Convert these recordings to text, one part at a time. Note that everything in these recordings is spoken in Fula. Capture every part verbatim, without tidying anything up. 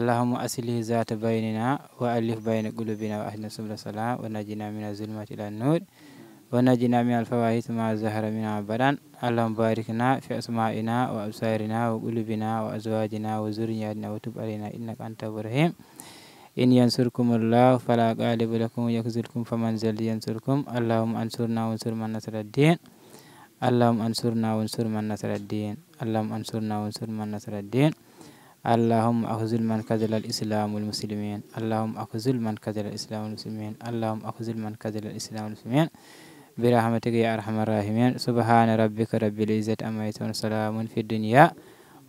اللهم أصلح ذات بيننا وألف بين قلوبنا وأهدنا سبل السلام ونجنا من الظلمات إلى النور ونجنا من الفواحش ما ظهر منها وما بطن. اللهم بارك لنا في أسماعنا وأبصارنا وقلوبنا وأزواجنا وذرياتنا وتب علينا إنك أنت التواب الرحيم. إن ينصركم الله فلا غالب لكم ويخذلكم فمن ذا الذي ينصركم. اللهم انصرنا وانصر من نصر الدين. اللهم انصرنا وانصر من نصر الدين. اللهم انصرنا وانصر من نصر الدين. اللهم اخذل من خذل الإسلام والمسلمين. اللهم اخذل من خذل الإسلام والمسلمين. اللهم اخذل من خذل الإسلام والمسلمين. برحمتك يا أرحم الراحمين. سبحان ربك رب العزة عما يصفون. سلام في الدنيا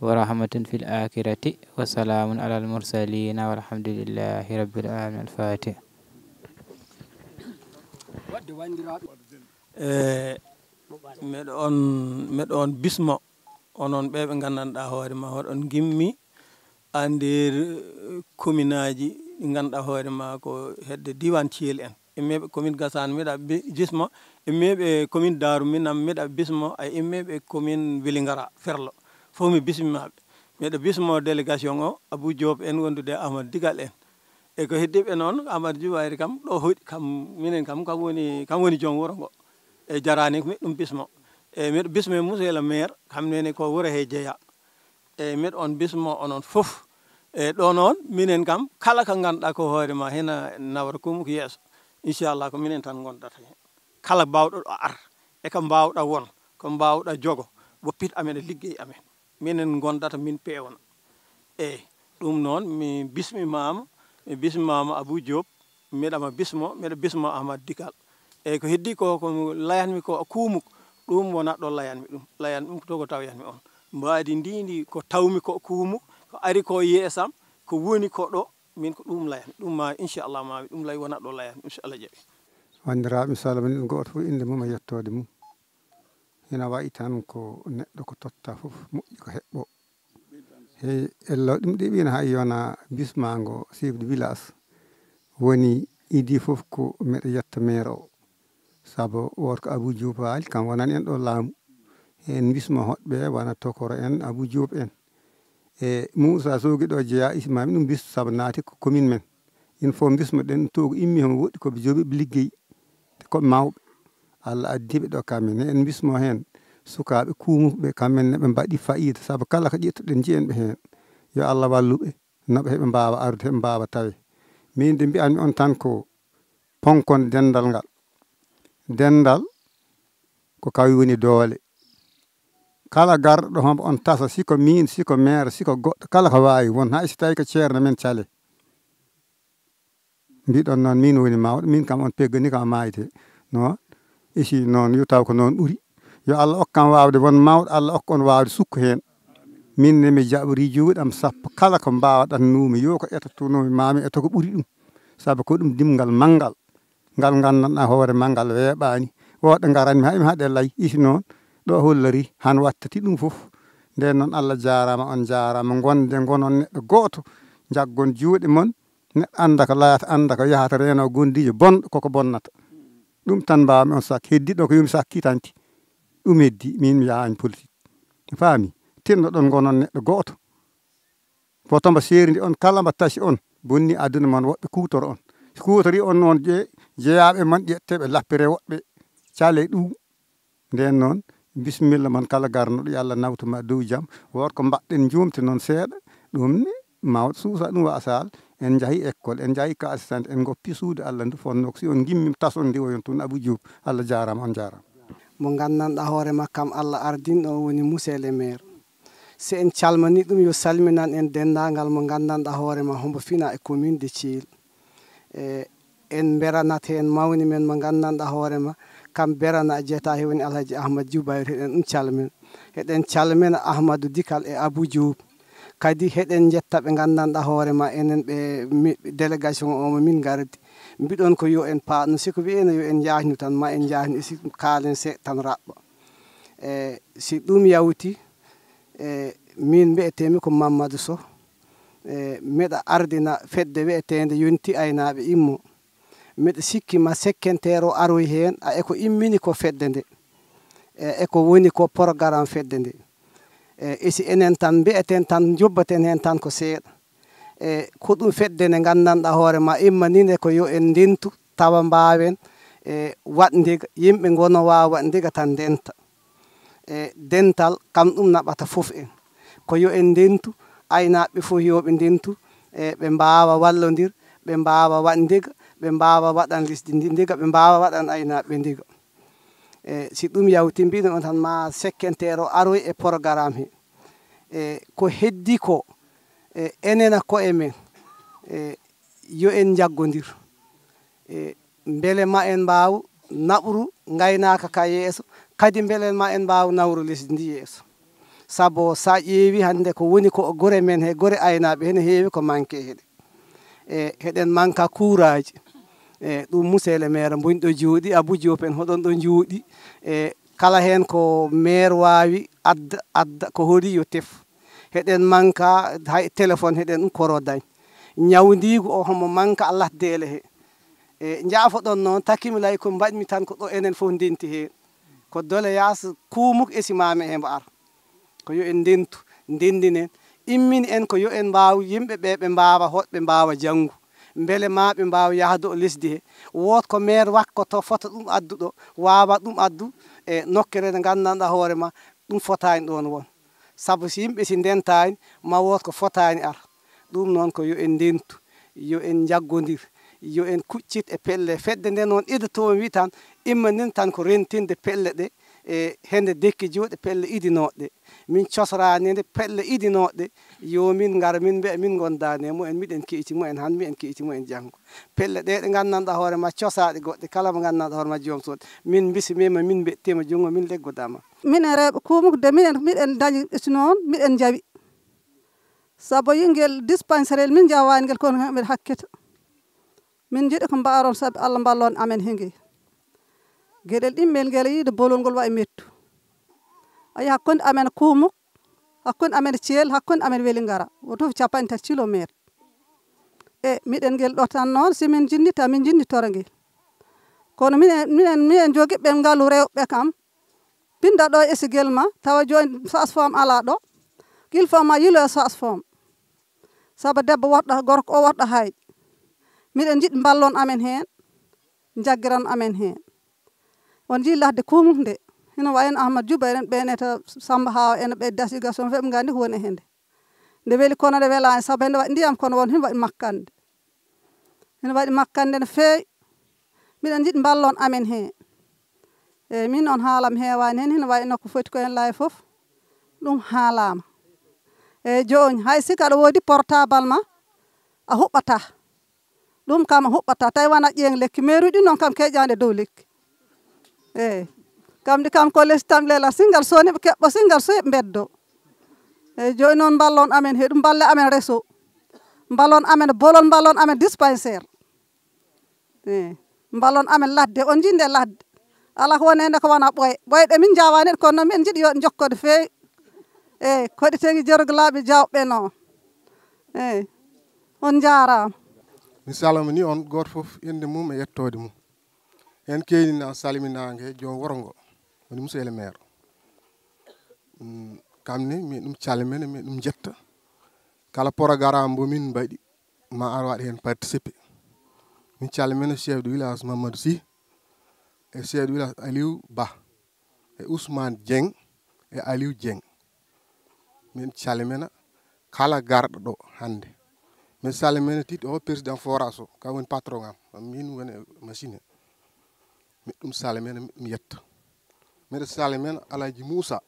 ورحمة في الآخرة وسلام على المرسلين والحمد لله رب العالمين. الفاتحة. E, miɗo on, miɗo on bismo, onon ɓe ɓe nganndanɗaa hoore ma, hoɗon ngimmi à nder, eh, kominaaji ɗi ngannduɗaa hoore ma ko hedde diiwaan Thiel en. Immeeɓe komin Gasaan miɗa bi-, bismo, immeeɓe komin Daaru Minam miɗa bismo, ay immeeɓe komin Welingara Ferlo. Fof mi bismimaɓe. Miɗa bismo délégation o, Abou Diop en wondude e Ahmad Digal en. E ko heddiiɓe noon, Amadou Diouf wayri kam, ɗo hoɗi kam, minen kam, kam woni, kam woni joom wuro ngo. E jaraani ko miɗo ɗum bismo. E miɗo bismo e monsieur le maire, kam nene ko wuro he jeya. E miɗo on bismo onon fof. E ɗo noon, minen kam, kala ko ngannduɗaa ko hoore ma, hena nawra ko mum ko yeeso. Inchallah, ko minen tan ngondata heen. Kala baawɗo ɗo ar, e ko mbaawɗa won, ko mbaawɗa jogo, woppit amen e liggey amen. Minen ngondata, min peewna. Eey, ɗum noon, mi bismimaama, mi bismimaama Abou Diop, miɗa ma bismo, miɗa bismo Ahmad Digal. Eey, ko heddii ko, ko layanmi ko kuumuk, ɗum wonat ɗo layanmi ɗum. Layanmi ɗum ko to ko tawoyanmi on. Mbaadi ndi, ndi ko tawmi ko kuumuk, ko ari ko yeesam, ko woni ko ɗo, min ko ɗum layanmi. Ɗum ma, inchallah, ma ɗum lay wonat ɗo layanmi, inchallah jaɓi. Wanndiraaɓe, mi salmini gooto fof innde mum e yettoode mum. Ina wayi tan ko neɗɗo ko totta fof moƴƴi ko heɓɓo. Hey, ello ɗum ɗiɓina hay yona bismango chef de village. Woni idi fof ko meɗa yetta maire o. Sabu worko Abou Diop haali kam wonani en ɗo laamu. En bisma hoɗɓe wona tokoro en Abou Diop en. E Moussa Sogi ɗo jeeya ismami ɗum bisu sabu naati ko commune men. In fof bismo ɗen to ko immi homo woɗɗi koɓe joɓi ɓe liggey. Te koɓe mawɓe. Allah addiɓe ɗo kamɓe ne en bismo heen sukaaɓe kuumuɓe kamɓe ne ɓe mbaɗi fayida sabu kala ko ƴettuɗen njiyen ɓe heen. Yo Allah walluɓe no ɓe heɓe mbaawa arde heɓe mbaawa tawe. Min de mbiyanmi on tan ko ponkon denndal ngal. Denndal ko kawi woni doole. Kala garɗo hombo on tasa siko min siko maire siko goɗɗo kala ko wawi won hay so tawi ko ceerno men cale. Mbiɗon noon min woni mawɗo min kam on peggani kam mayde noon isi noon yo taw ko noon ɓuri. Yo Allah okkam wawde won mawɗo Allah okka on wawde sukko heen. Min ne mi jaɓori juuɗam sappo kala ko mbawaɗannumi yo ko etotonumi mami eto ko ɓuri ɗum. Sabu ko ɗum dimgal manngal ngal nganndanɗaa hoore ma ngal weeɓaani. Woɗɓe ngaranmi hay mi haɗe lay isi noon ɗo hollori han wattati ɗum fof. Nden noon Allah jaaraama on jaaraama gonde ngonon neɗɗo gooto njaggon juuɗe mon. Neɗɗo annda ko layata annda ko yahata reeno gondiijo bonɗo koko bonnata. Ɗum tan mbaawmi on sakki heddiɗo ko yomi sakki tanti. Ɗum heddi min mi yahaani politique. Faami tinnoɗon ngonon neɗɗo gooto. Woto mbo seerndi on kala mbo tasi on bonni aduna mon woɓɓe kuutoro on. So kuutori on noon je jeyaaɓe mon ƴetteɓe lappire woɓɓe cale ɗum. Nden noon bisimilla mon kala garnuɗo yo Allah nawtu ma dow jam. Woto ko mbaɗɗen njuumte noon seeɗa ɗum ne mawɗo suusa ɗum wa asal en njahi école en njahi ka assistante en goppi suudu Allah ndu fonno ko si on ngimmi tason ndiwoyon tun Abou Diop. Allah jaarama on jaarama. Mo nganndanɗaa hoore ma kam Allah ardinɗo o woni monsieur le maire. Si en calmanii ɗum yo salminan en denndaangal mo nganndanɗaa hoore ma hombo fina e commune de Thiel. E en mberanat heen mawni men mo nganndanɗaa hoore ma kam berana jeta he woni Alhaji Ahmad Diouf Bayero heɗen ɗum calmina. Heɗen calmina Ahmadou Dikal e Abou Diouf. Kadi heɗen njetta ɓe nganndanɗaa hoore ma enen ɓe délégation o mo min ngardi. Mbiɗon ko yo en paatno si ko wiyeno yo en njaahnu tan ma en njaahnu e si kaalen seeɗa tan raɓɓa. E si ɗum yawti e min mbiyeteemi ko Mamadou Sow. E miɗa ardina fedde wiyeteende Yonti Aynaaɓe Immo. Miɗa sikki ma sekkenteer o aroy heen a e ko immini ko fedde nde. E e ko woni ko porogaram fedde nde. E e si enen tan mbiyeten tan njobbaten heen tan ko seeɗa. E ko ɗum fedde nde nganndanɗaa hoore ma, immaniinde ko yo en ndentu, tawa mbaawen, e, waɗ ndiga, yimɓe ngono waawa waɗ ndiga tan ndenta. E, dental kam ɗum naɓata fof en. Ko yo en ndentu, aynaaɓe fof yo ɓe ndentu, e, ɓe mbaawa wallondir, ɓe mbaawa waɗ ndiga, ɓe mbaawa waɗan lesdi ndi ndiga, ɓe mbaawa waɗan aynaaɓe ndiga. E, si ɗum yawti, mbiɗen on tan ma sekkenteero aroy e programme he. E, ko heddi ko, e, enen koye men, e, yo en njaggondir. E, mbele ma en mbaaw naɓru ngaynaaka ka yeeso, kadi mbele ma en mbaaw nawru lesdi ndi yeeso. Sabu sa ƴeewi hannde ko woni ko gure men he, gure aynaaɓe hene heewi ko manque heɗe. E, heɗen manka kuuraaji. E, ɗum monsieur le maire, mbuñ ɗo jooɗi, Abou Diop en, hoɗon ɗo jooɗi. E, kala heen ko maire waawi adda, adda, ko hori yo tef. Heɗen manka hay téléphone, heɗen ɗum koro dañ. Ñawndiigu o homo manka Allah deele he. E, njaafoɗon noon, takimi lay ko mbaɗmi tan ko ɗo enen fof ndenti heen. Ko doléance Kuumuk e Simaame he mbo ar. Ko yo en ndentu, ndenndinen. Immini en ko yo en mbaaw yimɓe ɓe, ɓe mbaawa hoɗ, ɓe mbaawa janngu. Mbele ma ɓe mbaaw yahdo lesdi he. Woot ko maire wakkoto fota ɗum addu ɗo, waawa ɗum addu e nokkere nde nganndanɗaa hoore ma, ɗum fotaani ɗoon won. Sabu si yimɓe si ndentaani, ma woot ko fotaani ar. Ɗum noon ko yo en ndentu, yo en njaggondir, yo en kuccit e pelle. Fedde nde noon idotoo wi tan, immanin tan ko rentinde pelle ɗe, e hende dekki jooɗe pelle idinooɗe. Min cosraani nde pelle idinooɗe, yo min ngar, min mbiya, min ngondaani e mumen, miɗen keyti mumen han, miɗen keyti mumen janngo. Pelle ɗe ɗe nganndanɗaa hoore ma cosaaɗe goɗɗe, kala mo nganndanɗaa hoore ma joom sood. Min mbisimiima, min mbeɗtiima junngo, min leggodaama. Minen rewɓe Kuumuk de, minen, miɗen dañi si noon, miɗen njawi. Sabu yingel dispensaire min njawaani ngel, kono mbiɗa hakkita. Min njiɗi ko mbaaron sabu Allah mballon amen he ngel. Geɗel ɗimmel ngel yiide bolol ngol wayi mettu. A yi hakkunde amen Kuumuk, hakkunde amen Thiel, hakkunde amen Welingara. Woto fof capanɗe tati kilometer. E miɗen ngel ɗo tan noon, si min njinnita, min njinnitoro ngel. Kono minen, minen, minen jogiiɓe ngalu rewɓe kam, binda ɗo e sigel ma, tawa jooni sage-femme alaa ɗo. Il faut ma yiilo e sage-femme. Sabu debbo woɗɗo, gorko o woɗɗo hay. Miɗen njiɗi mballon amen heen, njaggiran amen heen. On njii ladde Kuumuk nde, hino wayi no Ahmad Jubayr en ɓe ne to Samba Hawa en ɓe dasi gason, ɓe nganndi ko woni e hende. Nde weli kono nde welaani, sabu hende waɗi ndiyam kono won hino waɗi makkande. Hino waɗi makkande no feewi. Miɗen njiɗi mballon amen heen. Eeyi, min noon haalam heewaani heen, hino wayi no ko foti ko heen laawi fof. Ɗum haalaama. Eeyi, jooni hay si kaɗa woodi portable ma, a huɓɓataa. Ɗum kam a huɓɓataa, tawi wona ƴeeŋ lekki. Meeruuji ɗin noon kam keƴaande dow lekki. Eeyi. Kam ndi kam ko lesi tan lela, singal soni ɓe keɓɓo, singal soyi ɓe mbeddo. Eeyi, jooni noon mballon amen he ɗum, mballe amen reso. Mballon amen bolol, mballon amen dispensaire. Eeyi. Mballon amen ladde, on njinde ladde. Alaa ko woni hende ko wona ɓoye. Ɓoye ɗe min njawaani ɗe, kono noon min njiɗi yo ɗe njokkode feewi. Eeyi, koɗi tegi jeroglaaɓe jawɓe noon. Eeyi. On njaaraama. Mi salmini on gooto fof innde mum e yettoode mum. Heen keynina salminaange joom wuro ngo, woni monsieur le maire. Mm, kam ne, mi ɗum calmina, mi ɗum njetta. Kala programme mbo min mbaɗi, ma ar waɗ heen participer. Min calmina chef de village Mamadou Sy, e chef de village Aliou Ba, e Ousmane Dieng, e Aliou Dieng. Min calmina kala garɗo ɗo hannde. Min calmina tit o président forage o, kam woni patron am, min woni e machine he. Mi ɗum salmina, mi ɗum yetta. Mbiɗa salmina Alhaji Moussa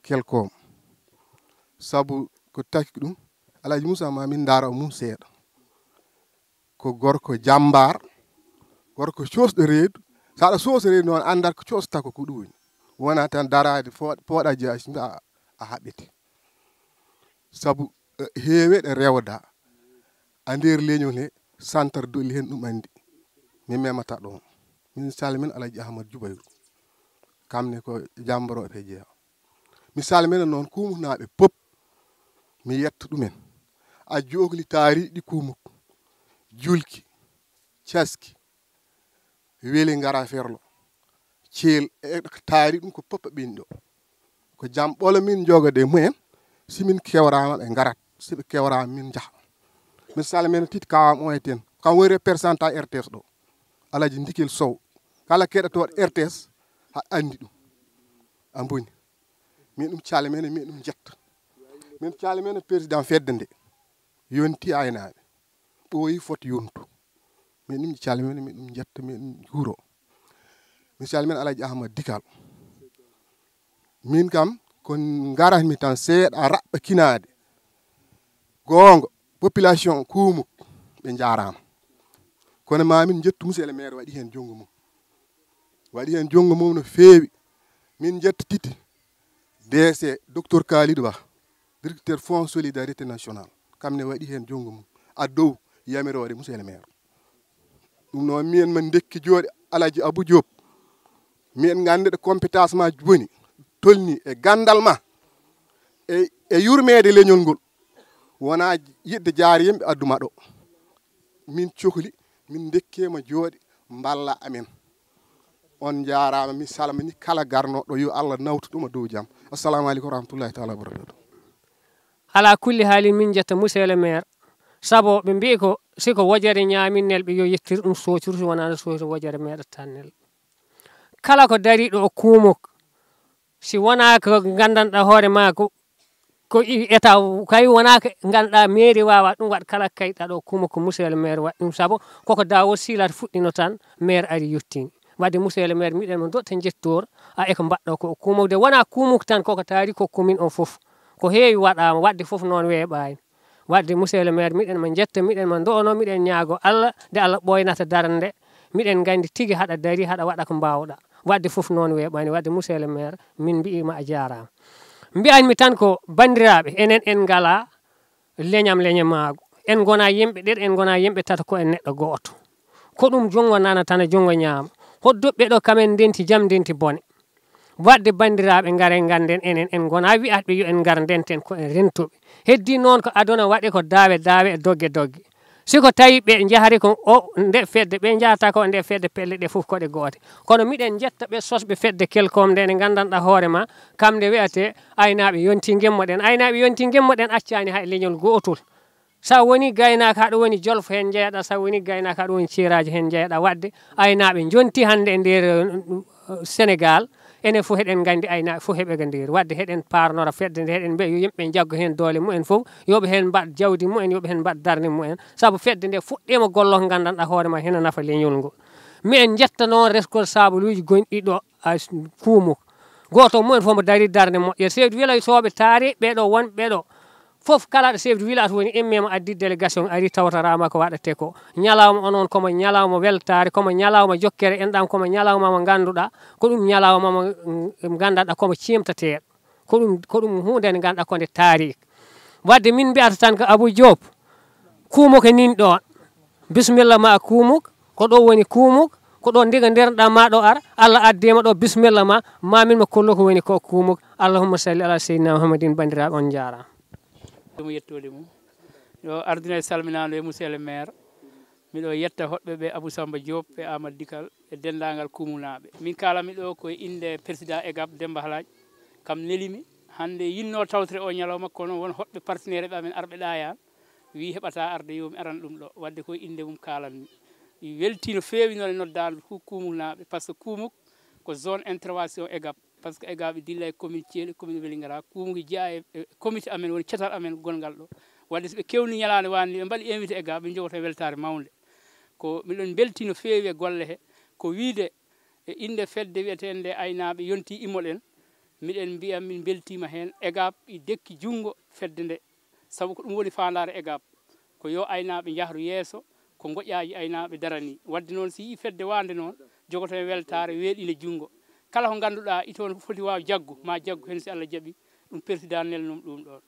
Kelkom. Sabu ko taki ɗum, Alhaji Moussa ma min ndaara o mum seeɗa. Ko gorko jammbaar, gorko coosɗo reedu. So aɗa soosa reedu noon, anndat ko coosata ko, ko ɗum woni. Wona tan daraade fooɗ-, pooɗa jeya, so mbiya a, a haɓete. Sabu, eh, heewe ɗe rewda. A nder leñol he, santar doli heen ɗum anndi. Mi memata ɗoon. Min calmin Alhaji Ahmad Jubayru. Kam ne ko jamborooɓe he jeya. Mi salmina noon Kuumuhnaaɓe pop. Mi yetta ɗumen. A jookli taariiɗi Kuumuk. Julki, caski, weli ngara ferlo. Ceel e taari ɗum ko pop ɓiɗɗo. Ko jam ɓolo min njogade mumen. Si min kewraama ɓe ngarat. Si ɓe kewraama min njaha. Miɗo salmina Titi kawam o e ten. Kam woni représentant R T S ɗo. Alaji Ndikel Sow. Kala keɗotoɗo R T S, a andi ɗum. A boni. Min ɗum calmina, min ɗum jetta. Min calmina président fedde nde. Yonti aynaaɓe. Ɓooyi foti yontu. Min ɗum calmina, min ɗum jetta, min ɗum juuro. Mi salmina Alaji Ahmad Dikal. Min kam, ko ngaratmi tan seeɗa raɓɓa kinaade. Goonga, population Kuumuk, ɓe njaaraama. Kono ma min njettu monsieur le maire waɗi heen junngo mum. Waɗi heen junngo mum no feewi. Min njetta Titi, D C, docteur Kalidou Ba, directeur Fonds Solidarité Nationale. Kam ne waɗi heen junngo mum. A dow yamiroore monsieur le maire. Ɗum noon, minen ma ndekki jooɗi Alaji Abou Diop. Minen ngannduɗo compétence ma boni, tolni e ganndal ma, e, e yurmeede leñol ngol. Wonaa yiɗde jaari yimɓe addu ma ɗo. Min cohli, min ndekkee ma jooɗi, mballa amen. On njaaraama, mi salmini kala garnoɗo, yo Allah nawtu ɗum e dow jam. Assalamu aleykum wa rahmatullahi taala wa barakatuh. Ala kulli haalin, min njetta monsieur le maire. Sabo ɓe mbi'i ko, si ko wojere ñaami nelɓe, yo yettir ɗum sootiru, si wonaa no sootiri wojere meeɗataa nelɓe. Kala ko dariiɗo o Kuumuk, si wonaa ko nganndanɗaa hoore maa ko, ko i-, état o, kay wonaa ko ngannduɗaa mairie waawa ɗum waɗ kala kayɗa ɗo Kuumuk ko monsieur le maire waɗ ɗum. Sabo koko Daawol Siilata fuɗɗino tan, maire ari yottini. Wadde monsieur le maire, miɗen mo dotta njettoor, a e ko mbaɗɗo ko Kuumuk de, wonaa Kuumuk tan, koko taari ko commune o fof. Ko heewi waɗaama, wadde fof noon weeɓaani. Wadde monsieur le maire, miɗen mo njetta, miɗen mo ndo'ono, miɗen ñaago Allah, nde Allah ɓooynata darnde. Miɗen nganndi tigi haɗa darii, haɗa waɗa ko mbaawɗa. Wadde fof noon weeɓaani. Wadde monsieur le maire, min mbi'ii ma a jaaraama. Mbi'anmi tan ko banndiraaɓe, enen en ngalaa leñam leñamaagu. En ngonaa yimɓe ɗiɗo, en ngonaa yimɓe tato, ko en neɗɗo gooto. Ko ɗum junngo nana tan e junngo ñaamo. Hoɗduɓe ɗo kam en ndenti jam, ndenti bone. Wadde banndiraaɓe, ngare ngannden enen, en ngonaa wi'atɓe yo en ngar ndenten, ko en rentuɓe. Heddii noon ko aduna waɗi ko daawe daawe e dogge dogge. Si ko tawi ɓe njahri ko o nde fedde, ɓe njahata ko nde fedde, pelle ɗe fof ko ɗe goote. Kono miɗen njetta ɓe sosɓe fedde kelkom nde, nde nganndanɗaa hoore ma, kam nde wi'atee aynaaɓe yonti ngimmoɗen. Aynaaɓe yonti ngimmoɗen accaani hay leñol gootol. So a woni gaynaako, haɗa woni Jolof heen njeyaɗaa, so a woni gaynaako, haɗa woni Ceeraaji heen njeyaɗaa. Wadde aynaaɓe njonti hannde e nder, eh, Senegaal, enen fof eɗen nganndi aynaaɓe fof heɓe ga nder. Wadde heɗen paarnora fedde nde, heɗen mbiya yo yimɓe njaggo heen doole mumen fof, yo ɓe heen mbaɗ jawdi mumen, yo ɓe heen mbaɗ darnde mumen. Sabu fedde nde fuɗɗiima gollo ko nganndanɗaa hoore ma hina nafa leñol ngol. Mi en njetta noon responsableuji gonɗi ɗo a Kuumuk. Gooto mumen fof mo darii darnde moƴƴere. Chef de village sooɓe taari ɓee ɗo wonɓe ɗo. Fof kala ɗo chef de village woni, immiima addi délégation, ari tawtoraama ko waɗatee ko. Ñalawma o noon, komo ñalawma weltaare, komo ñalawma jokkere enɗam, komo ñalawma mo ngannduɗaa, ko ɗum ñalawma mo, mm, nganndanɗaa komo ciimtateeɗo. Ko ɗum, ko ɗum huunde nde ngannduɗaa ko nde taariik. Wadde min mbiyata tan ko Abou Diop, Kuumuk e nin ɗoon. Bisimilla ma Kuumuk, ko ɗo woni Kuumuk, ko ɗo ndiga nderɗaa ma ɗo ar, Allah addii ma ɗo, bisimilla ma, ma min mo kollu ko woni ko Kuumuk. Allahumma salli ala seydina Muhammadin, banndiraaɓe on njaaraama. Ɗum yettude mum. Yo ardine salminaandu e monsieur le maire. Miɗo yetta hoɗɓe ɓe Abou Samba Diop e Amadou Dikal e denndaangal Kuumunaaɓe. Min kaalami ɗo ko e innde président EGAP Demba Halaaj. Kam nelimi hannde yinno tawtre o ñalawma, kono won hoɗɓe partenaire ɓe amen arɓe ɗaayaan. Wi heɓata arde, yo mi aran ɗum ɗo. Wadde ko e innde mum kaalanmi. Mi weltii no feewi noon e noddaandu ku-, Kuumunaaɓe, par ce que Kuumuk ko zone intervention EGAP. Par ce que EGAP dilla e commune Thiel, commune Vélingara, Kuumuk jeyaa e, e comité amen, woni catal amen gongal ɗo. Wadde so ɓe kewni ñalaande waande, ɓe mbaɗi invité EGAP, ɓe njogoto weltaare mawnde. Ko miɗen mbeltii no feewi e golle he, ko wiide e innde fedde wiyeteende nde aynaaɓe yonti immoɗen, miɗen mbiya min mbeltiima heen. EGAP i dekki junngo fedde nde, sabu ko ɗum woni faandaare EGAP, ko yo aynaaɓe njahru yeeso, ko ngoƴaaji aynaaɓe daranii. Wadde noon, si yii fedde waande noon, jogoto heen weltaare, weeɗine junngo. Kala ko ngannduɗaa itoon foti waaw jaggu, ma jaggu heen si Allah jaɓi, ɗum président nelnum ɗum ɗoon.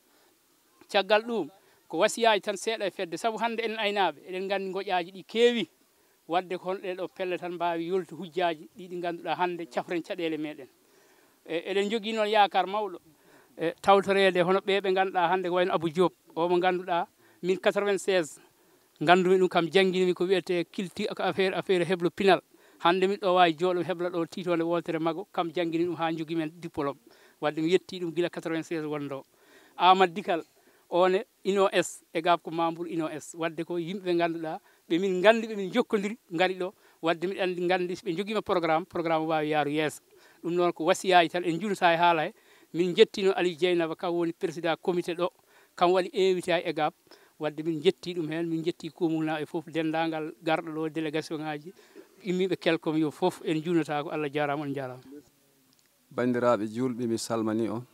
Caggal ɗum, ko wasiyaaji tan seeɗa e fedde, sabu hannde enen aynaaɓe, eɗen nganndi ngoƴaaji ɗi keewi. Wadde ko hono ɗee ɗoo pelle tan mbaawi yoltu hujjaaji ɗi, ɗi ngannduɗaa hannde cafren caɗeele meɗen. E, eɗen njogii noon yaakaar mawɗo, e, tawtoreede hono ɓee ɓe ngannduɗaa hannde ko wayno Abou Diop, o mo ngannduɗaa min quatre-vingt-seize, nganndumi ɗum, kam jannginmi ko wiyetee culture, ko affaire, affaire heblo pinal. Hannde miɗo ɗo waawi jooɗo mi hebla ɗo tiitoonde wootere mago, kam janngini ɗum haa njogii men diplôme. Wadde mi yettii ɗum gila quatre-vingt-seize wonndo. Aamadu Dikal, One ino es, e gab ko membre ino es. Wadde ko yimɓe ɓe ngannduɗaa, ɓe min nganndi, ɓe min njokkondiri, ngari ɗo. Wadde miɗen anndi, nganndi, so ɓe njogiima programme, programme o waawi yaaru yeeso. Ɗum noon ko wasiyaaji tan, en njunataa e haala he. Min njettino Aliou Dieynaba, kam woni président comité ɗo, kam waɗi invité e gab. Wadde min njetti ɗum heen, min njetti kuumugnaaɓe fof, denndaangal garɗo ɗo, délégation ŋaaji, immiiɓe kelkom yo fof, en njunataa ko. Allah jaaraama, on njaaraama. Banndiraaɓe juulɓe, mi salmini on.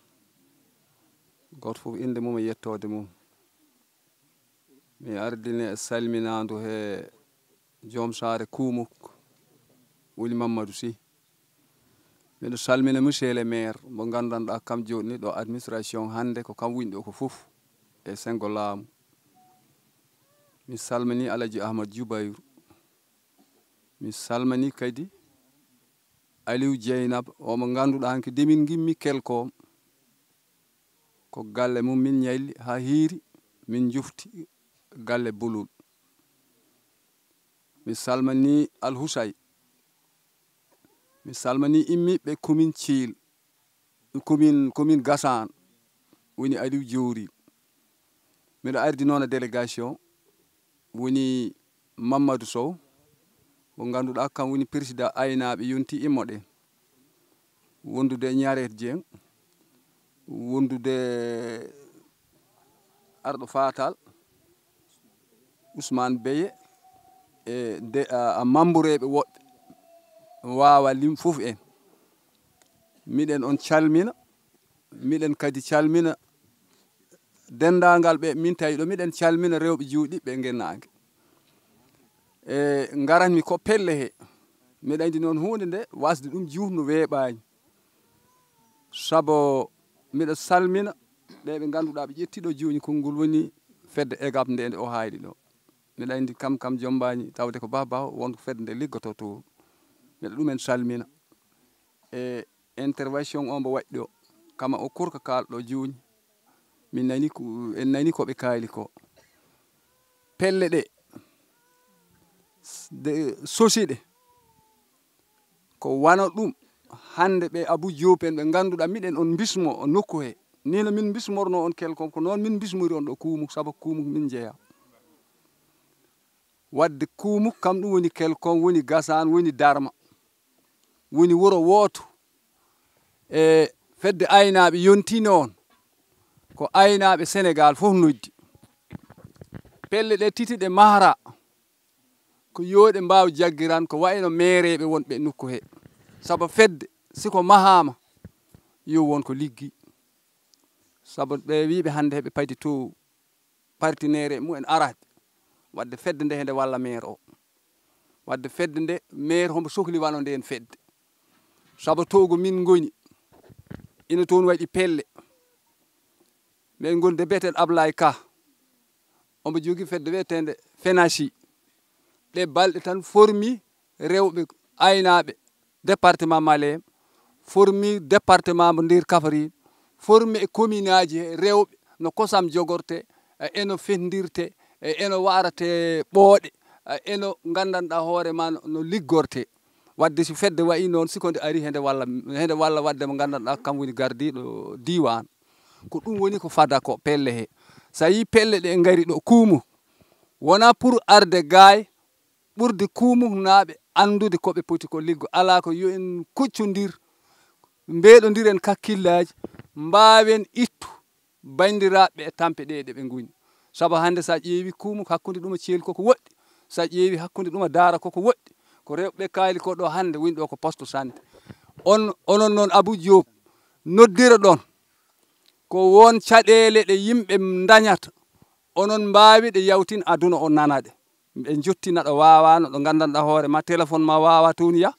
Gooto fof innde mum e yettoode mum. Mi ardini e salminaandu he joom saare Kuumuk, woni Mamadou Sy. Miɗo salmina monsieur le maire, mo nganndanɗaa kam jooɗni ɗo administration hannde, ko kam woni ɗo ko fof e senngo laamu. Mi salmini Alaji Ahmad Jubayru. Mi salmini kadi Aliou Dieynaba, o mo ngannduɗaa hanki de min ngimmi kelko. Ko galle mum min ñayli haa hiiri, min njufti galle Bulul. Mi salmini Alhusay. Mi salmini immiiɓe commune Thiel, commune, commune Gassane, woni Aliou Diouri. Miɗo ardi noon e délégation, woni Mamadou Sow, mo ngannduɗaa kam woni président aynaaɓe yonti immoɗe, wondude e Ñaret Dieng, wondude Arɗo Fatal, Ousmane Beye, e de, a, a membre ɓe woɓɓe, waawa lim fof en. Miɗen on calmina, miɗen kadi calmina denndaangal ɓe min tawi ɗo, miɗen calmina rewɓe juuɗiiɓe e ngennaange. E ngaranmi ko pelle he, miɗa anndi noon huunde nde wasde ɗum juutno weeɓaani. Sabo miɗa salmina ɓe ɓe ngannduɗaa ɓe ƴetti ɗo jooni konngol woni fedde egap nde, nde o haali ɗo. Miɗa anndi kam, kam jommbaani tawde ko bah bah won ko fedde nde liggoto to. Miɗa ɗumen salmina. E intervention o mbo waɗi ɗo, kama o kurka kaalɗo jooni, min nani ko, en nani ko ɓe kaali ko. Pelle ɗe, s-, de, sosi ɗe, ko wano ɗum, hannde ɓe Abou Diop en ɓe ngannduɗaa miɗen on mbismo o nokku he. Ni no min mbismorno on kelkom, ko noon min mbismori on ɗo Kuumuk, sabo Kuumuk min njeya. Wadde Kuumuk kam ɗum woni kelkom, woni Gasaan, woni Darma, woni wuro wooto. E fedde aynaaɓe yonti noon, ko aynaaɓe Senegaal fof noddi. Pelle ɗe titi ɗe mahra, ko yo ɗe mbaaw jaggiran, ko wayno meereeɓe wonɓe nokku he. Sabo fedde, si ko mahaama, yo won ko liggi. Sabo ɓe wiiɓe hannde heɓe padi to partenaire mumen araade. Wadde fedde nde, hende walla maire o. Wadde fedde nde, maire hombo sokli wano nden fedde. Sabo togo min ngoni, ina toon waɗi pelle. Min ngoni de betel Ablaye Ka. Omo jogii fedde wiyetende Fenasi. Ɗe balɗe tan formi rewɓe aynaaɓe département Malem, formi département mo nder Kaffrine, formi e commune aji he rewɓe no kosam jogorte, e eno fendirte, e eno warate ɓooɗe, e eno nganndanɗaa hoore ma no, no liggorte. Wadde si fedde wayi noon, si ko nde ari hende walla, hende walla wadde mo nganndanɗaa kam woni gardiiɗo diiwaan. Ko ɗum woni ko fada ko pelle he. So a yii pelle ɗe ngari ɗo Kuumu, wonaa pour arde gaay ɓurde Kuumuhnaaɓe anndude ko ɓe poti ko liggo. Alaa ko yo en kuccondir, mbeeɗondiren kakkillaaji, mbaawen ittu banndiraaɓe e tampe ɗe, ɗe ɓe ngoni. Sabo hannde so a ƴeewi Kuumu hakkunde ɗum e Ceel koko woɗɗi, so a ƴeewi hakkunde ɗum e Daara koko woɗɗi, ko rewɓe kaali ko ɗo hannde woni ɗo ko poste santé. On, onon noon Abou Diop, noddira ɗon ko won caɗeele ɗe yimɓe ndañata, onon mbaawi ɗe yawtin aduna o nana ɗe. Ɓe njottina ɗo waawano, ɗo nganndanɗaa hoore ma, téléphone ma waawa toon yah.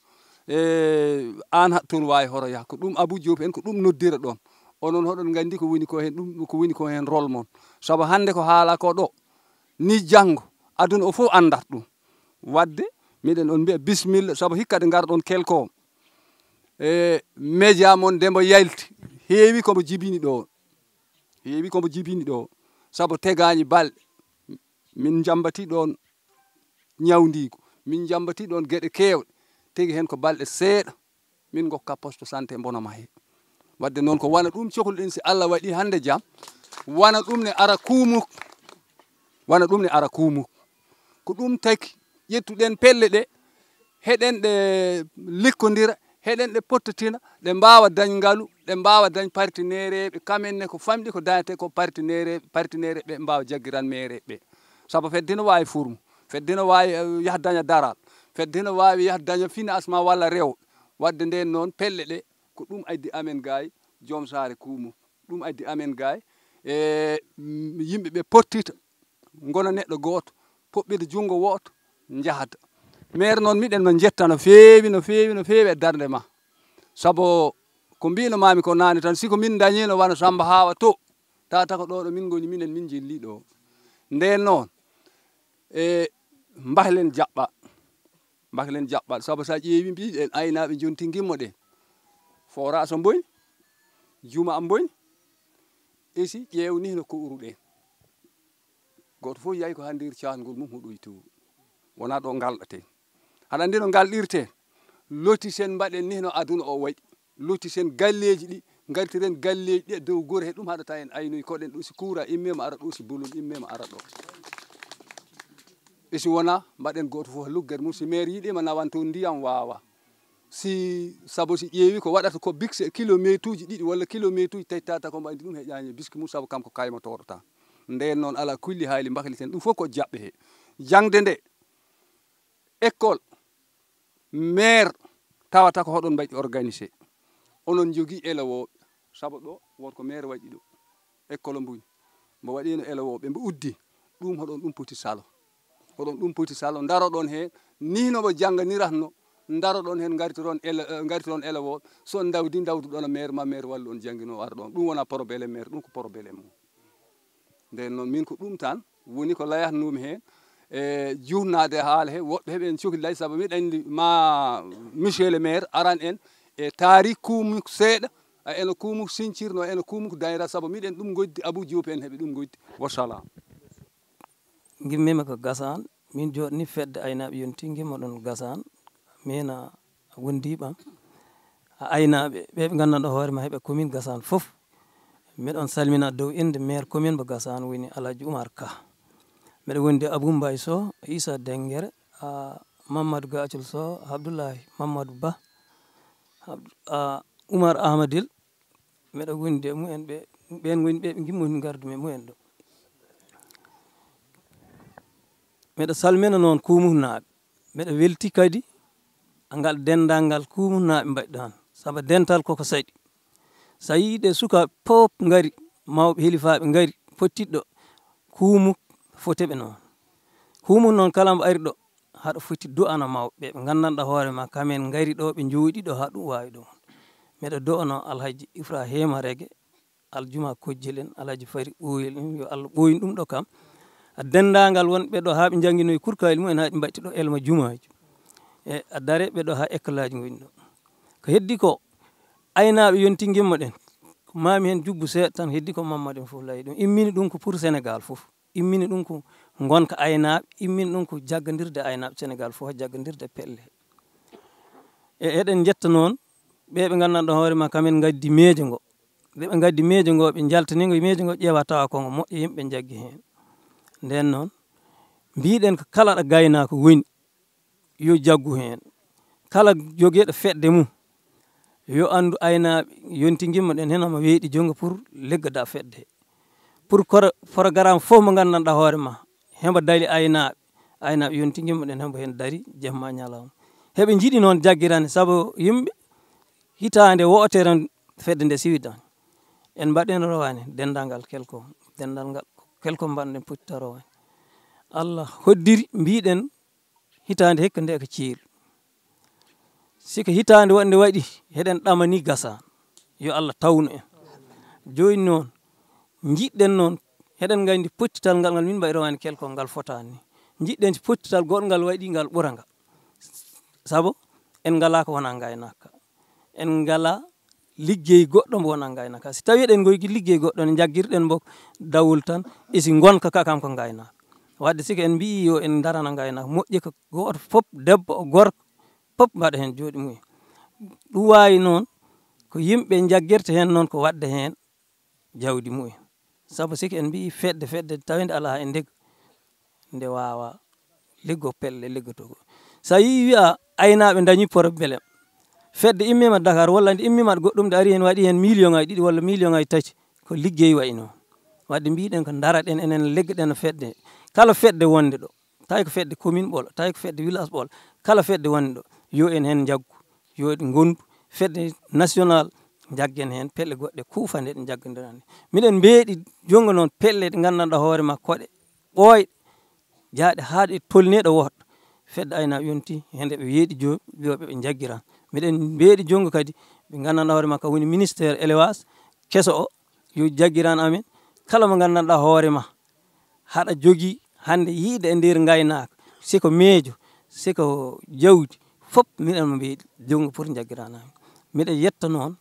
E, aan haɗ toon waawi horo yah. Ko ɗum Abou Diop en, ko ɗum noddira ɗon. Onon hoɗon nganndi ko woni ko heen, ɗum ko woni ko heen rôle mon. Sabo hannde ko haala ko ɗo, ni janngo, aduna o fof anndat ɗum. Wadde, miɗen on mbiya bismilla, sabo hikka ɗe ngarɗon kelko. E, média mon de mbo yalti, heewi ko mbo jibini ɗo. Heewi ko mbo jibini ɗo. Sabo tegaani balɗe. Min njambatii ɗoon ñawndiigu, min njambatii ɗoon geɗe keewɗe, tigi heen ko balɗe seeɗa, min ngokka poste santé Mbonoma he. Wadde noon ko wano ɗum cohluɗen, si Allah waɗii hannde jam, Wana ɗum ne ara kuumuk. Wana ɗum ne ara kuumuk. Ko ɗum taki ƴettuɗen pelle ɗe, heɗen ɗe likkondira, heɗen ɗe pottotina, ɗe mbaawa dañ ngalu, ɗe mbaawa dañ partenaire ɓe, kamen ne ko famɗi ko dañate ko partenaire, partenaire ɓe mbaawa jaggiran meere ɓe. Sabu fedde no waawi furmu, fedde no waawi, eh, yaha daña daral, fedde no waawi yaha daña financement walla rewo. Wadde nden noon pelle ɗe, ko ɗum addi amen gaay, joom saare kuumu. Ɗum addi amen gaay, e, mm, yimɓe ɓe pottita, ngona neɗɗo gooto, poɓɓita junngo wooto, njahata. Maire noon, miɗen ma njetta no feewi, no feewi, no feewi e darnde ma. Sabu ko mbino maami ko naane tan, si ko min dañino wano Samba Hawa to, tata ko ɗo ɗo min ngoni, minen min jilli ɗo. Nden noon, e, mbahlen jaɓɓa, mbahlen jaɓɓa. Sabu sa ƴeewi mbiɗen aynaaɓe jonti ngimmo ɗen, forage mboy, juma mboy, esi ƴeew ni no ko uruɗen. Gooto fof yahi ko haa nder caangol mum huɗoyto. Wonaa ɗo ngalɗaten. Haɗa anndi no ngalɗirten? Lotisen mbaɗen ni no aduna o waɗi. Lotisen galleeji ɗi, ngartiren galleeji ɗi e dow gure he ɗum haɗata en aynoy koɗen ɗo si kuura immema ara ɗo, si bolol immema ara ɗo. E si wonaa, mbaɗen gooto fof lugger mum. Si maire yiɗima nawan toon ndiyam waawa. Si, sabu si ƴeewi ko waɗata ko bikse kilometre uji ɗiɗi walla kilometre uji tawi tata ko mbaydi ɗum heƴaani e biski mum sabu kam ko kaymotooɗo tan. Nden noon ala kulli haali mbakliten ɗum fof ko jaɓɓe he. Jaŋde nde, école, maire, tawata ko hoɗon mbaɗi organisé. Onon njogii elewooɓe, sabu ɗo won ko maire waɗi ɗo. École mbuy, mbo waɗino elewooɓe, mbo uddi. Ɗum hoɗon ɗum poti salo. Hoɗon ɗum poti salo, ndaroɗon heen, ni no mbo jannganiratno, ndaroɗon heen, ngartiron ele-, eh, ngartiron elewooɓe. So on ndawdi, ndawduɗon maire ma, maire wallu on janngino ar ɗon. Ɗum wona problème maire, ɗum ko problème mum. Nden noon, min ko ɗum tan woni ko layatnoomi heen, e juutnaade haala he, woɓɓe heɓe en cokli lay, sabu miɗa anndi ma monsieur le maire aran en e taari kuumu seeɗa, a eno kuumu sincir, no eno kuumu ko dañra, sabu miɗen ɗum ngoddi, Abou Diop en heɓe ɗum ngoddi. Wassalam. Ngimmima ko Gasaan, min jooɗni fedde aynaaɓe yonti ngimmo ɗon Gasaan, mina wondiiɓam, a aynaaɓe, ɓe ɓe nganndanɗo hoore ma heɓe commune Gasaan fof. Miɗon salmina dow innde maire commune mo Gasaan woni Alhaji Oumar Ka. Miɗo wondi Abou Mbaye Sow, Issa Dengere, a, Mamadou Gacol Sow, Abdoulaye Mamadou Ba, Abd-, a, Oumar Ahmadil. Miɗo wondi e mumen ɓe, ɓen ngoni ɓe ɓe ngimmo ngardu men mumen ɗo. Miɗo salmina noon kuumuhnaaɓe. Miɗo welti kadi ngal denndal ngal kuumuhnaaɓe mbaɗi ɗon. Sabu dental koko saɗi. So a yii ɗe sukaaɓe fof ngari, mawɓe helifaaɓe ngari, pottiɗo kuumu foteɓe noon. Kuumu noon kala mbo ari ɗo, haɗa foti du'ana mawɓe ɓe, ɓe nganndanɗa hoore ma, kamen ngari ɗo, ɓe njooɗi ɗo, haa ɗum waawi ɗum. Miɗo du'ano Alhaji Ibrahima Rege, Aljuma Kojjel en, Alhaji Fari Ɓooyel en, yo Allah ɓooyin ɗum ɗo kam. A denndaangal wonɓe ɗo haa ɓe njannginoyi kurkayel mumen, haa ɓe mbaɗti ɗo elma jumaaji. E a dare ɓe ɗo haa ekkolaaji ngoni ɗo. Ko heddi ko aynaaɓe yonti ngimmo ɗen. Ko maami heen jubbu seeɗa tan, heddi ko Mammadou en fof layi ɗum. Immini ɗum ko pour Sénégal fof. Immini ɗum ko ngonka aynaaɓe, immini ɗum ko jaggandirde aynaaɓe Sénégal fof, jaggandirde pelle. E eɗen njetta noon ɓe ɓe nganndanɗo hoore ma kamen ngaddi meejo ngo. Nde ɓe ngaddi meejo ngo, ɓe njaltani ngo, meejo ngo ƴeewa tawa ko ngo moƴƴo, yimɓe njaggi heen. Nden noon, mbiɗen ko kala ɗo gaynaako woni, yo jaggu heen. Kala jogeeɗo fedde mum, yo anndu aynaaɓe yonti ngimmo ɗen heen, omo weeɗi junngo pour liggoda fedde. Pour koro-, programme fof mo nganndanɗaa hoore ma, hembo dali aynaaɓe, aynaaɓe yonti ngimmo ɗen hembo heen dari, jemma ñalawma. Heɓe njiɗi noon jaggirande, sabu yimɓe hitaande wootere fedde nde siwidan. En mbaɗen rowane, denndaangal kelko, denndal ngal kelko mbaɗen pottita rowane. Allah hoddiri, mbiɗen hitaande hikka nde ko ceeɗu. Si ko hitaande wonde waɗi, heɗen ɗamani gasa. Yo Allah tawnu en. Jooni noon, njiɗɗen noon, heɗen nganndi pottital ngal, ngal min mbaɗi rowane kelkol ngal fotaani. Njiɗɗen si pottital goɗngal waɗi, ngal ɓura ngal. Sabu en ngalaa ko wonaa ngaynaaka. En ngalaa liggey goɗɗo mbo wonaa ngaynaaka. Si tawii eɗen ngoyki liggey goɗɗo, ne njaggirɗen mbo dawol tan, e si ngonka ka kam ko ngaynaaka. Wadde si ko en mbiyi yo en darana ngaynaaka, moƴƴi ko gooto fof, debbo, gorko, fof mbaɗa heen jooɗi mumen. Ɗum waawi noon, ko yimɓe njaggirta heen noon ko waɗde heen jawdi mumen. Sabu siki en mbiyi fedde, fedde tawende alaa e ndeg, nde waawa liggo pelle liggotoo. So a yii wiya aynaaɓe ndañi problème, fedde immiima Dakar walla nde immiima goɗɗum, nde ari heen waɗi heen million ngaji ɗiɗi walla million ngaji tati, ko liggey wayi noon. Wadde mbiɗen ko daraɗen enen, liggoɗen fedde, kala fedde wonde ɗo, tawi ko fedde commune Ɓolo, tawi ko fedde village Ɓolo, kala fedde wonde ɗo, yo en heen njaggu, yo ɗi ngondu fedde national, njaggen heen pelle goɗɗe kuufanɗe ɗe njaggondiran. Miɗen mbeeɗi junngo noon pelle ɗe nganndanɗaa hoore ma koɗe ɓooyɗe, jaaɗe haa ɗe tolni ɗo woɗɗo. Fedde aynaaɓe yonti heen ɓe weeɗi jo-, yo ɓe njaggiran. Miɗen mbeeɗi junngo kadi ɓe nganndanɗaa hoore ma ka woni ministère élevage keso o, yo jaggiran amen. Kala mo nganndanɗaa hoore ma haɗa jogii hannde yiide e nder ngaynaaka, si ko miijo, si ko jawdi, fof miɗen mo mbeeɗi junngo pour njaggiran amen. Miɗen yetta noon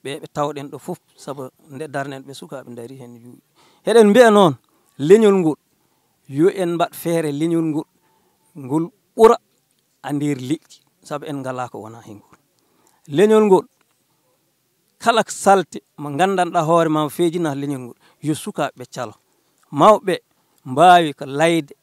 ɓe, ɓe tawɗen ɗo fof, sabu nde darnen ɓe sukaaɓe ndarii heen juuɗe. Heɗen mbiya noon leñol ngol, yo en mbaɗ feere leñol ngol, ngol ɓura e nder leƴƴi, sabu en ngalaa ko wonaa heen ngol. Leñol ngol, kala salte mo nganndanɗaa hoore ma feejinaa leñol ngol, yo sukaaɓe ɓe calo. Mawɓe mbaawi ko layde,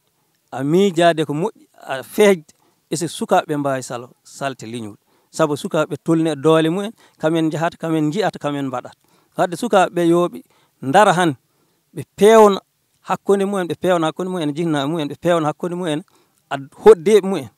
a miijaade ko moƴƴi, a feejde, e so sukaaɓe ɓe mbaawi salo, salte leñol. Sabu sukaaɓe ɓe tolni e doole mumen, kamen njahata, kamen njiyata, kamen mbaɗata. Wadde sukaaɓe ɓe yo ɓe ndara han, ɓe peewna hakkunde mumen, ɓe peewna hakkunde mumen, jihnaaɓe mumen, ɓe peewna hakkunde mumen, ad-, hoɗdeeɓe mumen.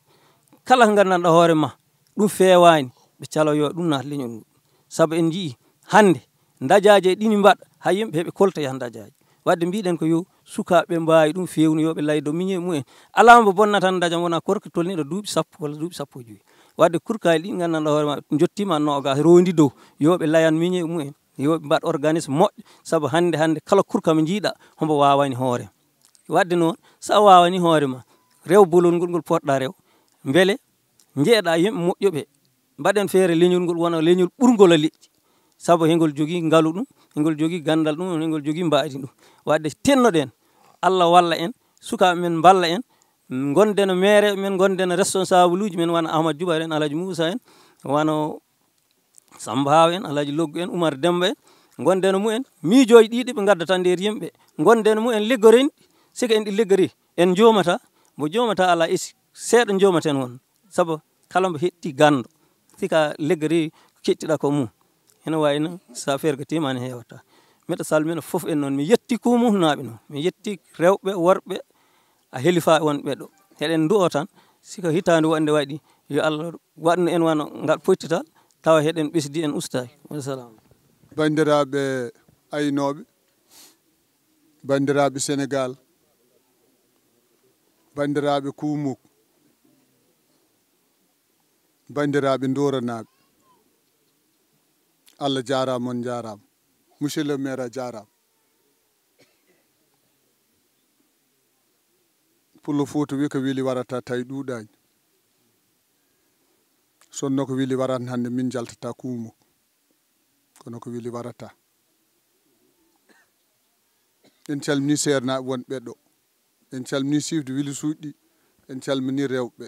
Kala ko nganndanɗaa hoore ma, ɗum feewaani, ɓe calo yo ɗum naat leñol ngol. Sabu en njiyii hannde, ndajaaji e ɗini mbaɗa, hay yimɓe heɓe kolta yaha ndajaaji. Wadde mbiɗen ko yo sukaaɓe ɓe mbaawi ɗum feewnu, yo ɓe laydo miñe mumen. Alaa mo bonnata ndaja wona korka tolniiɗo duuɓi sappo walla duuɓi sappo e joyi. Wadde kurkaali ɗi nganndanɗaa hoore ma, njottiima noogaas, roondi dow, yo ɓe layan miñe mumen. Yo ɓe mbaɗ organisme moƴƴo, sabu hannde, hannde kala kurka mo njiiɗa, hombo waawani hoore. Wadde noon, so a waawani hoore ma, rew bolol ngol, ngol poɗɗa rew, mbele njeeɗa yimɓe moƴƴuɓe. Mbaɗen feere leñol ngol wona leñol ɓurngol e leƴƴi, sabu hengol jogii ngalu ɗum, hengol jogii ganndal ɗum, hengol jogii mbaadi ɗum. Wadde tennoɗen, Allah walla en, sukaaɓe men mballa en, ngonden e meereeɓe men, ngonden e responsable uji men, wano Amadou Djoubar en, Alhaji Moussa en, wano Samba Haw en, Alhaji Loggu en, Oumar Demba en, ngonden e mumen, miijooji ɗi, ɗi ɓe ngaddata nder yimɓe, ngonden e mumen, liggoren, sika en ɗi liggori, en joomata, mo joomata alaa isi, seeɗa joomaten won, sabu kala mbo hetti ganndo, sika liggori ko kettiɗa ko mum, ene wayno sa fergatiima ne heewata. Miɗo salmina fof en noon, mi yetti kumuhnaaɓe noon, mi yetti rewɓe, worɓe, a helifa wonɓe ɗo. Heɗen ndu'o tan, sika hitaande wonde waɗi, yo Allah waɗnu en wano ngal pottital, tawa heɗen ɓesdi en ustaaki. Wassalam. Banndiraaɓe aynooɓe, banndiraaɓe Senegaal, banndiraaɓe Kuumuk, banndiraaɓe Ndooranaaɓe, Allah jaaraama, on njaaraama. Monsieur le maire a jaaraama. Pullo Fuuta wi ko weli warata tawi ɗuuɗaani. Sonno ko weli warata hannde min njaltata Kuumuk. Kono ko weli warata. En calmini seernaaɓe wonɓe ɗo. En calmini chef de village uji ɗi. En calmini rewɓe.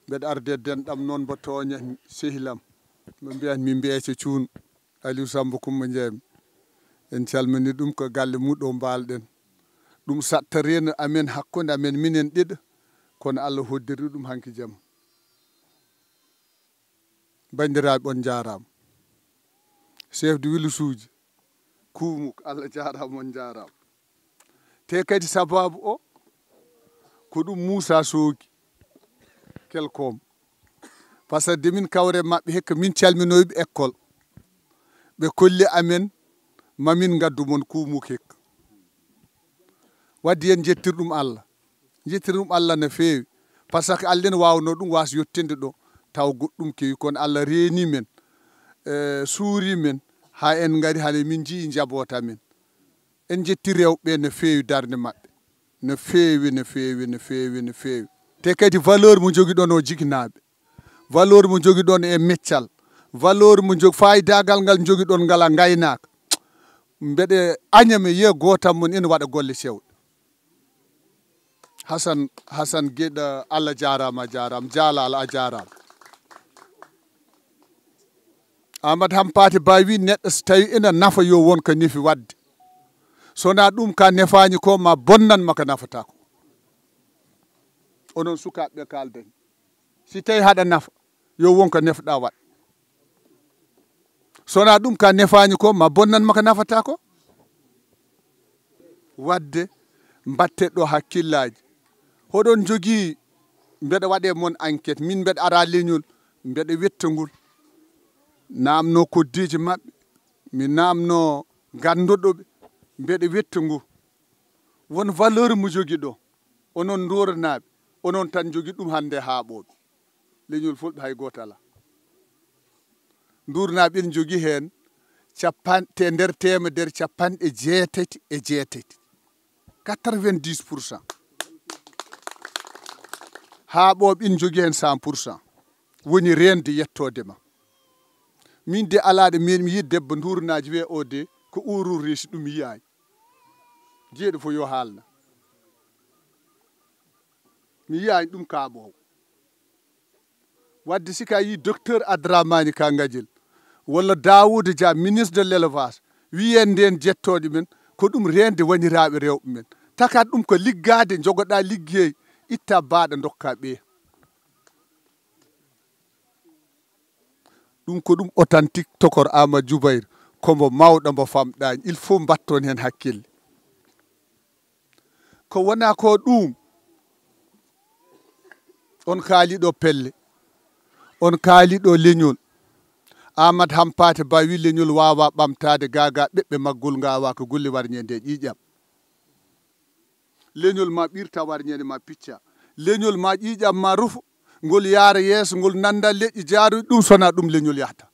Mbeɗa arde denɗam noon mbo tooña sehilam. Mbo mbiyan mi mbeeca cuun. Aliou Samba Coumba Ndiaye. En calmini ɗum ko galle muɗo mbaalɗen. Ɗum satta reeno amen hakkunde amen minen ɗiɗo. Kono Allah hoddiri ɗum hanki jam. Banndiraaɓe, on njaaraama. Chef de village uji, Kuumuk, Allah jaaraama, on njaaraama. Te kadi sabaabu o, ko ɗum Muusa Soogi, Kelkom. Par ce que de min kawre maɓɓe hekka, min calminoyɓe école. Ɓe kolli amen, mamin ngaddu mon Kuumuk hekka. Wadde yen njettir ɗum Allah. Njettir ɗum Allah no feewi. Par ce que Allah ene waawno ɗum waas yettinde ɗo, taw goɗɗum kewi. Kono Allah reeni men, eh, suuri men, haa en ngari hane min njii njaboota men. En njetti rewɓe no feewi darnde maɓɓe. No feewi, no feewi, no feewi, no feewi. Te kadi valeur mo njogiɗon o jiknaaɓe. Valeur mo njogiɗon e meccal. Valeur mo jog-, faayidagal ngal njogiɗon ngal a ngaynaaka. Mbeɗe aña mi yiya gootam mon ene waɗa golle cewɗe. Hasan, Hasan Geɗa, Allah jaaraama, a jaaraama. Jaalaala, a jaaraama. Amadou Hampaté Ba wi neɗɗo so tawi ina nafa yo won ko nefi waɗde. So wonaa ɗum ka nefaani ko ma bonnan ma ko nafata ko. Onon sukaaɓe ɓe kaalden. Si tawi haɗa nafa yo won ko nefɗa waɗ. So wonaa ɗum ka nefaani ko ma bonnan ma ko nafata ko. Waɗde mbatte ɗo hakkillaaji. Hoɗon njogii mbeɗa waɗe mon enquête, min mbeɗa ara leñol, mbeɗa wetta ngol. Naamno koddiiji maɓɓe, mi naamno gannduɗo ɓe, mbeɗa wetta ngu. Won valeur mo jogi ɗo, onon ndooranaaɓe, onon tan njogi ɗum hannde haaɓooɓe. Leñol fulɓe hay gooto alaa. Ndooranaaɓe ɓen njogi heen capan-, te nder teemedere capanɗe jeetati e jeetati. Quatre-vingt-dix pour cent. Haaɓooɓe ina njogi heen cent pour cent. Woni reende yettoode ma. Min de alaa ɗo meeɗmi yiide debbo ndooranaajo wiyee o de ko urur reesi ɗum mi yiyaani. Jeeɗo fof yo haalna. Mi yiyaani ɗum kaaɓoowo. Waɗde si ka yii docteur Adramani Ka Gadiel walla Daouda Dia, ministre de l'élevage, wiyee ndeen jettooɗe men, ko ɗum reende wanniraaɓe rewɓe men. Takat ɗum ko liggaade, njogoɗaa liggey, itta baaɗa ndokka ɓee. Ɗum ko ɗum authentique tokor Amadou Djoubair, ko mbo mawɗo mbo famɗaani. Il faut mbatton heen hakkille. Ko wonaa ko ɗuum, on kaali ɗo pelle, on kaali ɗo leñol. Amadou Hampaté Ba wi leñol waawaa ɓamtaade gaagaa ɓeɓɓe maggol ngaawaa ko golle warñeende e ƴiiƴam. Leñol ma ɓirta warñeende ma picca. Leñol ma ƴiiƴam ma rufo, ngol yaara yeeso, ngol nannda leƴƴi jaaruɗi, ɗum so wonaa ɗum leñol yahata.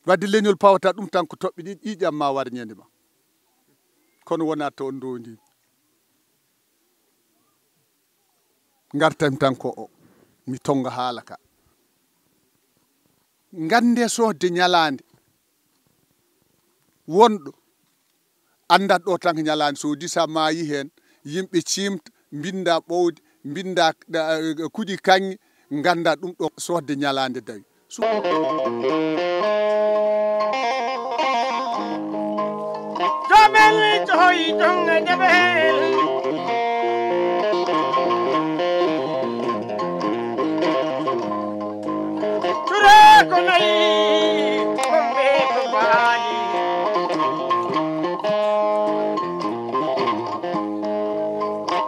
Waɗde leñol pawata ɗum tan ko toɓɓe ɗiɗi, ƴiiƴam ma warñeende ma. Kono wonaa to on ndoondi. Ngartam tan ko o, mi tonnga haala ka. Ngannde sohde ñalaande. Wonɗo anndat ɗo tan ko ñalaande soodi, so a maayi heen, yimɓe ciimta, mbinnda ɓowde, mbinnda, eh, kuɗi kaŋŋe, ngannda ɗum ɗo sohde ñalaande dawi. So- Jomel cohoy tonga jabel. Ture ko nayi, kombe ko baali.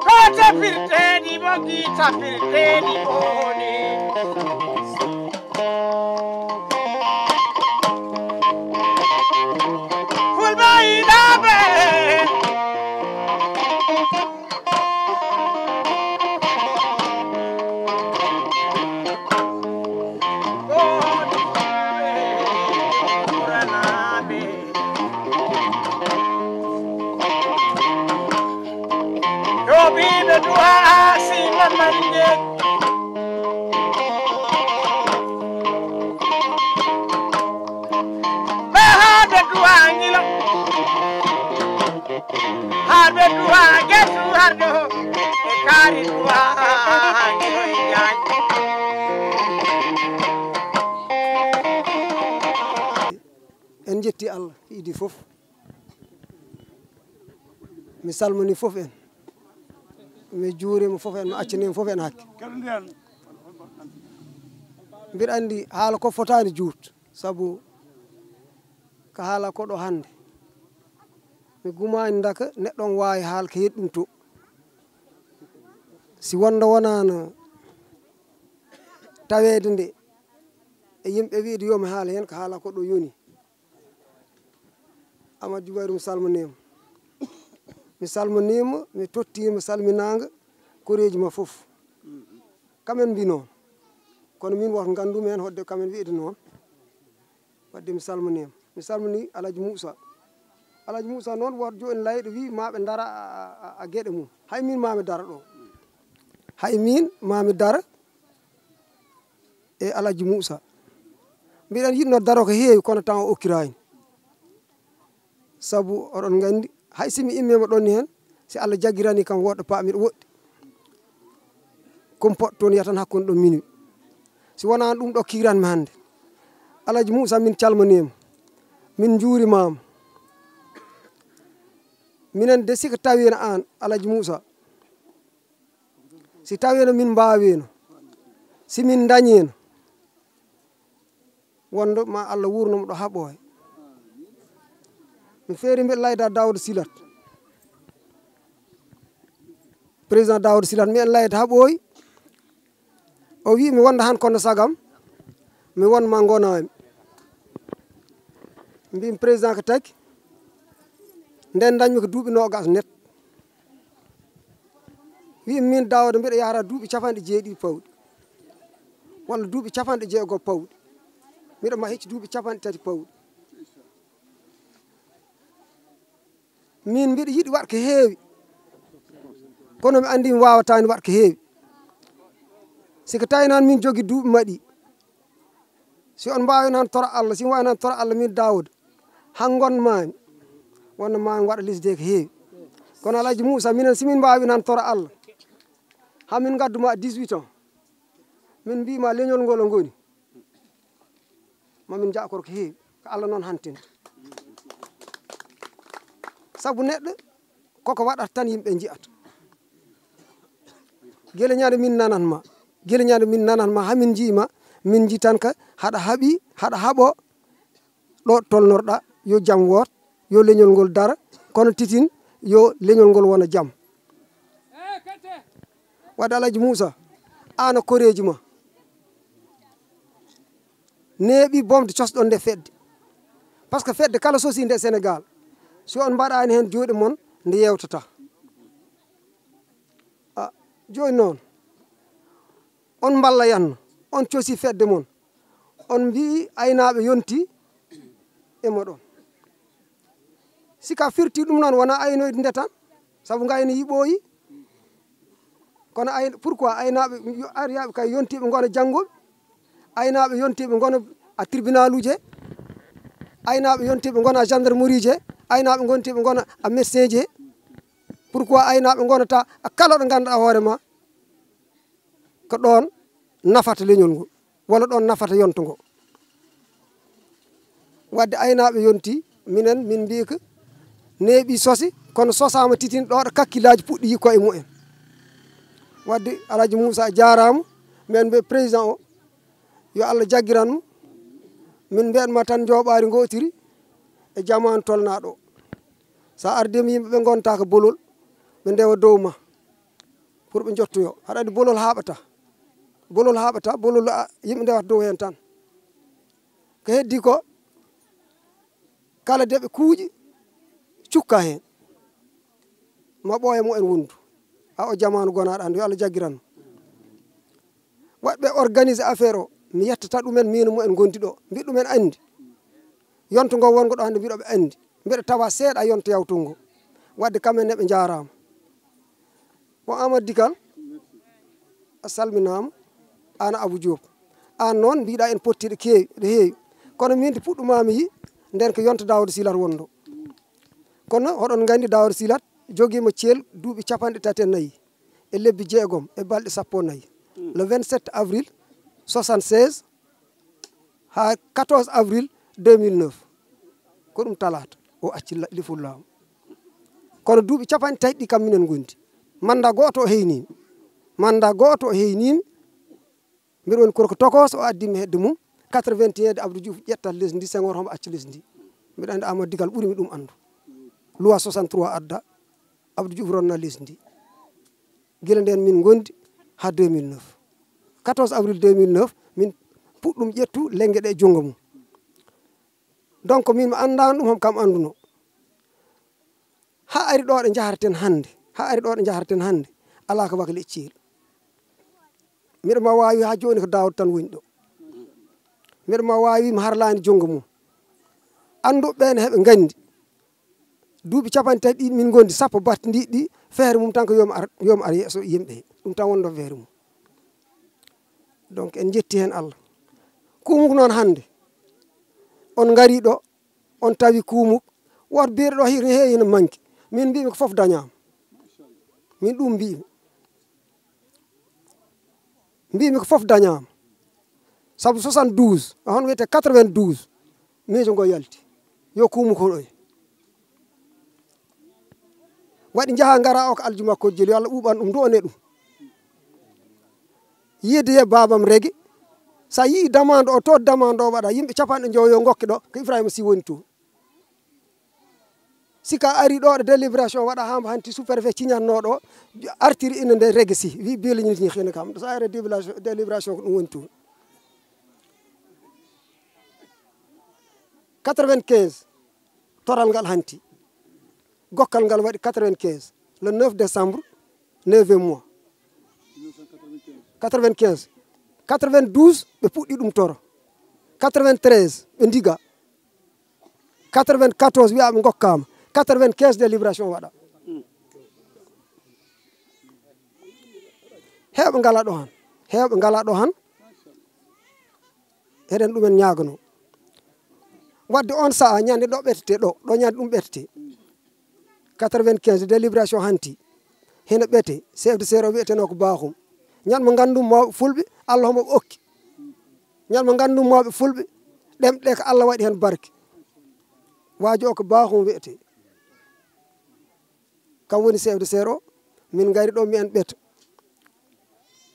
Ko tafirteɗi ɓoggi, tafirteɗi ɓooni. Fulɓe yiɗaaɓe. Yo ɓiɓe du'a si mamman jeej. Ɓe haa ɓe du'a ngilo. Haa ɓe du'a gesu hardo. E kaari du'a ngilo e jaaj. En njetti Allah idi fof. Mi salmini fof en. Mi juurima fof en, mi accani fof en hakke. Mbiɗa anndi haala ko fotaani juut, sabu ko haala ko ɗo hannde. Mi gumaani ndaka neɗɗo on waawi haala ko heɗi ɗum to. Si wonde wonaano taweede nde e yimɓe wiide yo mi haala heen ko haala ko ɗo yoni. Amadou Djoubairou, mi salminiima. Mi salminiima, mi tottiima salminaango koreeji ma fof. Kamen mbi noon. Kono min woto nganndu men hoɗde kamen wiyde noon. Waɗde mi salminiima. Mi salminii Alhaji Moussa. Alhaji Moussa noon woto jooni layɗo wi ma ɓe ndara a, a, a, a geɗe mum. Hay min ma mi dara ɗo. Hay min ma mi dara e Alhaji Moussa. Mbiɗen yiɗno daro ko heewi kono tan o okkiraani. Sabu oɗon nganndi hay si mi immiima ɗon heen, si Allah jaggirani kam woɗɗo paamirɗo woɗɗi. Ko mi poɗɗo toon yatan hakkunde ɗo minuit. Si wonaa ɗum ɗo kiiranmi hannde. Alaji Moussa, min calmaniima, min njuurimaama. Minen de, si ko tawiino aan, Alaji Moussa, si tawiino min mbaawiino, si min ndañiino, wonde ma Allah wuurno mo ɗo haa ɓooya. Mi feeri mbiɗa layda Daouda Silat, président Daouda Silat, mbiɗa layda haa ɓooyi. O wii mi wonda han kono sagam, mi won ma ngonaami. Mbimi président ko tagi, nden dañmi ko duuɓi noogas net. Wii min Daouda mbiɗa yahata duuɓi capanɗe jeeɗiɗi pawɗi, walla duuɓi capanɗe jeego pawɗi. Mbiɗa ma hecci duuɓi capanɗe tati pawɗi. Min mbiɗa yiɗi waɗ ko heewi, kono mi anndi mi waawataani waɗ ko heewi. Si ko tawi noon min jogi duuɓi maɗi, si on mbaawi noon tora Allah, si mi waawi noon tora Allah min Daouda, han ngon maami, wonno maami waɗa lesdi ko heewi. Kono Alaji Moussa, minen si min mbaawi noon tora Allah, haa min ngaddu ma dix-huit ans, min mbii ma leñol ngol o ngoni, ma min njaakor ko heewi, ko Allah noon hantinta. Sabu neɗɗo koko waɗata tan yimɓe njiyata. Gila ñande min nanat ma, gila ñande min nanat ma, haa min njii ma, min njii tan ka haɗa haɓi, haɗa haɓo ɗo tolnorɗa, yo jam woot, yo leñol ngol dara, kono titin yo leñol ngol wona jam. Wadde Alaji Moussa, aan a koreeji ma neeɓi bomde cosɗon nde fedde. Par ce que fedde kala sosi nde Sénégal, si on mbaɗaani heen juuɗe mon, nde yewtata. A, jooni noon, on mballa yanno, on cosi fedde mon, on mbii aynaaɓe yonti e moɗon. Si ka firti ɗum noon, wona aynoyde nde tan, sabu ngayno yiɓooyi. Kono ay, pourquoi aynaaɓe yo-, ariyaaɓe kay yontiiɓe ngona jannguɓe, aynaaɓe yontiiɓe ngona a tribunal uji, aynaaɓe yontiiɓe ngona gendarmerie ji, aynaaɓe yontiiɓe ngona a médecin ji? Pourquoi aynaaɓe ngonata a kala ɗo ngannduɗaa hoore ma ko ɗoon nafata leñol ngol, walla ɗoon nafata yonto ngo? Wadde aynaaɓe yonti, minen min mbii ko neeɓi sosi, kono sosaama titin ɗo ɗo kakkillaaji puɗɗi yikko e mumen. Wadde Alaji Moussa jaaraama, men mbe président o, yo Allah jaggiran mo. Min mbiyan ma tan njooɓaari ngootiri e jamaanu tolnaaɗo o. Sa ardii yimɓe ɓe ngonta ko bolol, ɓe ndewa dow ma pour ɓe njottoyo. Haɗa anndi bolol haaɓata. Bolol haaɓata, bolol a, yimɓe ndewata dow heen tan. Ko heddi ko, kala deɓe kuuƴi, cukka heen. Ma ɓooya mumen wondu. A o jamaanu gonaaɗo hannde, yo Allah jaggiran mo. Waɗɓe organiser affaire o, mi yettata ɗumen, miino mumen ngondi ɗo. Mbiɗa ɗumen anndi. Yonto ngo wongo ɗo hannde, mbiɗo ɓe anndi. Mbeɗa tawa seeɗa yonto yawtungo. Wadde kamɓe ne ɓe njaaraama. Bon, Amadou Dikal, a salminaama, aan Abou Diop. Aan noon mbiɗa en potti ɗo keewi, ɗo heewi. Kono min de puɗɗumaami yi, nden ko yonto Daouda Silat wonɗo. Kono oɗon nganndi Daouda Silat jogiima Thiel duuɓi capanɗe tati e nayi e lebbi jeegom e balɗe sappo e nayi. Le vingt-sept avril soixante-seize haa quatorze avril deux mille neuf. Ko ɗum talaata o acci la-, lifol laamu. Kono duuɓi capanɗe tati ɗi kam minen ngondi. Manda gooto o heyniimi. Manda gooto o heyniimi. Mbiɗa woni korko tokos, o addi mi hedde mum. Quatre-vingt-un de Abdou Diouf ƴetta lesdi ndi, Senghor homo acca lesdi ndi. Mbiɗa anndi Amadou Digal ɓuri mi ɗum anndu. Loi soixante-trois adda, Abdou Diouf ronna lesdi ndi. Gila nden min ngondi haa deux mille neuf. Quatorze avril deux mille neuf, min puɗɗum ƴettu lenge ɗe junngo mum. Donc, min mi anndaano ɗum, homo kam annduno. Haa ari ɗo ɗo njaharten hannde, haa ari ɗo ɗo njaharten hannde, alaa ko waka leccel. Miɗo ma waawi haa jooni ko Daawda tan woni ɗo. Miɗo ma waawi mi harlaani junngo mum. Annduɓe ɓe ne heɓe nganndi. Duuɓi capanɗe tati ɗi min ngondi, sappo battindiiɗi ɗi, feere mum tan ko yo mi ar, yo mi ar yeeso yimɓe. Ɗum tan wonno feere mum. Donc, en njetti heen Allah. Kuumuk noon hannde, on ngarii ɗo, on tawi kuumuk, woto biyeɗo ɗo hi-, heewi hino manki. Min mbiimi ko fof dañaama. Min ɗum mbiimi. Mbiimi ko fof dañaama. Sabu soixante-douze, hon wiyete quatre-vingt-douze, miijo ngo yalti. Yo kuumu ko ɗoye. Waɗi njaha ngara o ko aljuma ko jeli, yo Allah ɓuuɓan ɗum, ndu one ɗum. Yiide ye babam regi, sa yii demande o, to demande o waɗa, yimɓe capanɗe njoyo yo ngokke ɗo, ko Ibrahima Sy woni toon. Sika ari ɗo, ɗo délibération waɗa, hamba hanti sous-préfet ciñatnoɗo, artiri ina nde regi si, wi biila ñi hene kam. So ari délibération, délibération ko ɗum woni toon. Quatre-vingt-quinze, toral ngal hanti. Gokkal ngal waɗi quatre-vingt-quinze, le neuf décembre, neuvième mois. Quatre-vingt-quinze. Quatre-vingt-douze, ɓe puɗɗi ɗum toro. Quatre-vingt-treize, ɓe ndiga. Quatre-vingt-quatorze, wiya ɓe ngokkaama. Quatre-vingt-quinze, délibération waɗa. Heewɓe ngala ɗo han. Heewɓe ngala ɗo han. Eɗen ɗumen ñaagano. Wadde on sa'a ñande ɗo ɓetete ɗo, ɗo ñande ɗum ɓetete. Quatre-vingt-quinze, délibération hanti. Hino ɓete, chef de serre o wiyeteno ko Bakhoum. Ñan mo ngandum mawɓe fulɓe, Allah homo ɓe okki. Ñan mo ngandum mawɓe fulɓe, ɗemɗe ko Allah waɗi hen barke. Waajo o ko Bakhoum wiyete. Kam woni chef de serre o, min ngari ɗo, mi en ɓeto.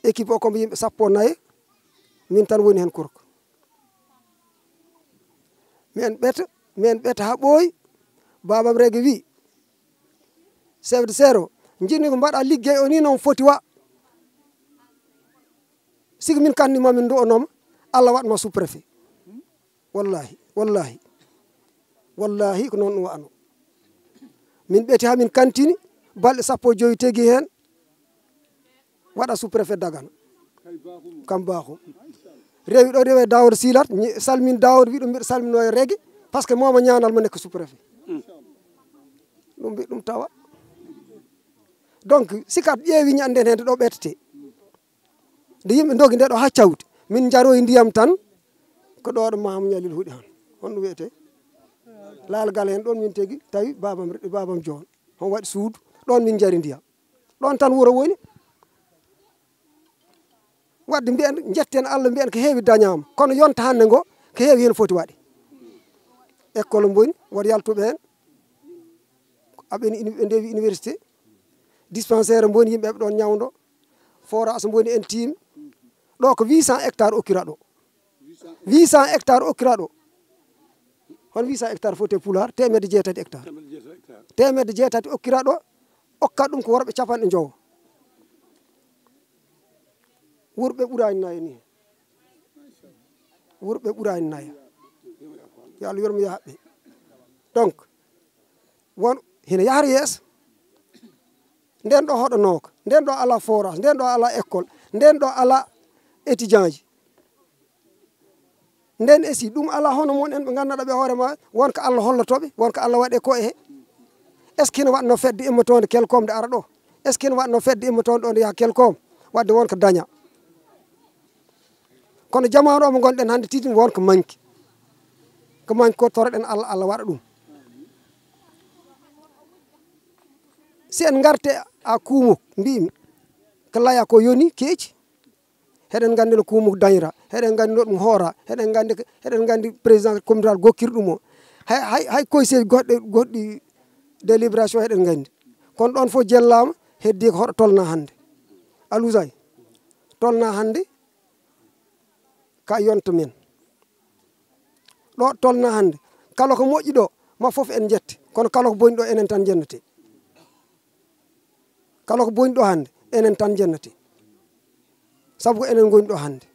Équipe o komo yimɓe sappo nayo, min tan woni hen korko. Mi en ɓeto, mi en ɓeto ha ɓooyi, babam rege wi, chef de serre o, jinmi ko mbaɗa liggey o ni noon foti wa. Sigi min kandi ma min ndu o nooma, Allah waɗma sous-préfet. Wallahi, wallahi. Wallahi ko noon ɗum wa'ano. Min ɓeeti ha min kantini, balɗe sappo e joyi tegi hen, waɗa sous-préfet Dagana. Kam Bakhoum. Rewi ɗo, rewe Daouda Silat, ñi-, salmin Daouda, wi ɗum mbiɗa salmino e rege, parce que momo ñaanal mo nekk sous-préfet. Ɗum mbi ɗum tawa. Donc, sikat ƴeewi ñanden hen ɗo ɓettete. Nde yimɓe ndogi nde ɗo ha cawti, min jaroyi ndiyam tan, ko ɗo ɗo Mahamadou Ñalil huɗi han. Honɗum wiyete? Laalgal hen ɗon min tegi, tawi babam, babam Joon. Hon waɗi suudu, ɗon min jari ndiyam. Ɗon tan wuro woni. Wadde mbiyen, jetten Allah, mbiyen ko heewi dañaama. Kono yonta hannde ngo, ko heewi hen foti waɗe. École mboni, woto yaltuɓe hen. Aɓe ni uni-, ɓe ndewi université. Dispensaire mboni, yimɓe ɓe ɗon ñawdo. Forage mboni en tiimi. Ɗo ko huit cents hectares okkira ɗo. Huit cents hectares okkira ɗo. Hon huit cents hectares foti e Pulaar? Teemedde jeetati hectares. Teemedde jeetati hectares. Teemedde jeetati okkira ɗo. Okka ɗum ko worɓe capanɗe njowo. Worɓe ɓuraani nayo ni. Worɓe ɓuraani nayo. Yo Allah yurmo yahaɓe. Donc, won, hino yahra yeeso. Nden ɗo hoɗo nooka, nden ɗo ala forage, nden ɗo ala école, nden ɗo ala étudiant ji. Nden e si ɗum ala hono mon en ɓe ngannduɗaa ɓe hoore ma, won ko Allah hollotoɓe, won ko Allah waɗe ko e he. Est-ce que ne waɗno fedde immotoonde kelkom nde ara ɗo? Est-ce que ne waɗno fedde immotoonde ɗo nde yaha kelkom? Wadde won ko daña. Kono jamaanu o mo ngonɗen hannde tigi won ko manki. Ko manki ko toroɗen Allah, Allah waɗa ɗum. Si en ngarte a kuumo, mbimi, ko laya ko yoni keeci. Heɗen nganndi no kuumo dañra, heɗen nganndi no ɗum hoora, heɗen nganndi, heɗen nganndi président communal gokkir ɗum o. Hay, hay, hay koyseeji goɗɗe, goɗɗi délibération heɗen nganndi. Kono ɗon fof jellaama, heddi ko hoɗo tolna hannde. Alusay, tolna hannde, ka yonta men. Ɗo tolna hannde, kala ko moƴƴi ɗo, ma fof en jette, kono kala ko boni ɗo, enen tan jennete. Kala ko boni ɗo hannde, enen tan jennete. Sabu ko enen ngoni ɗo hannde.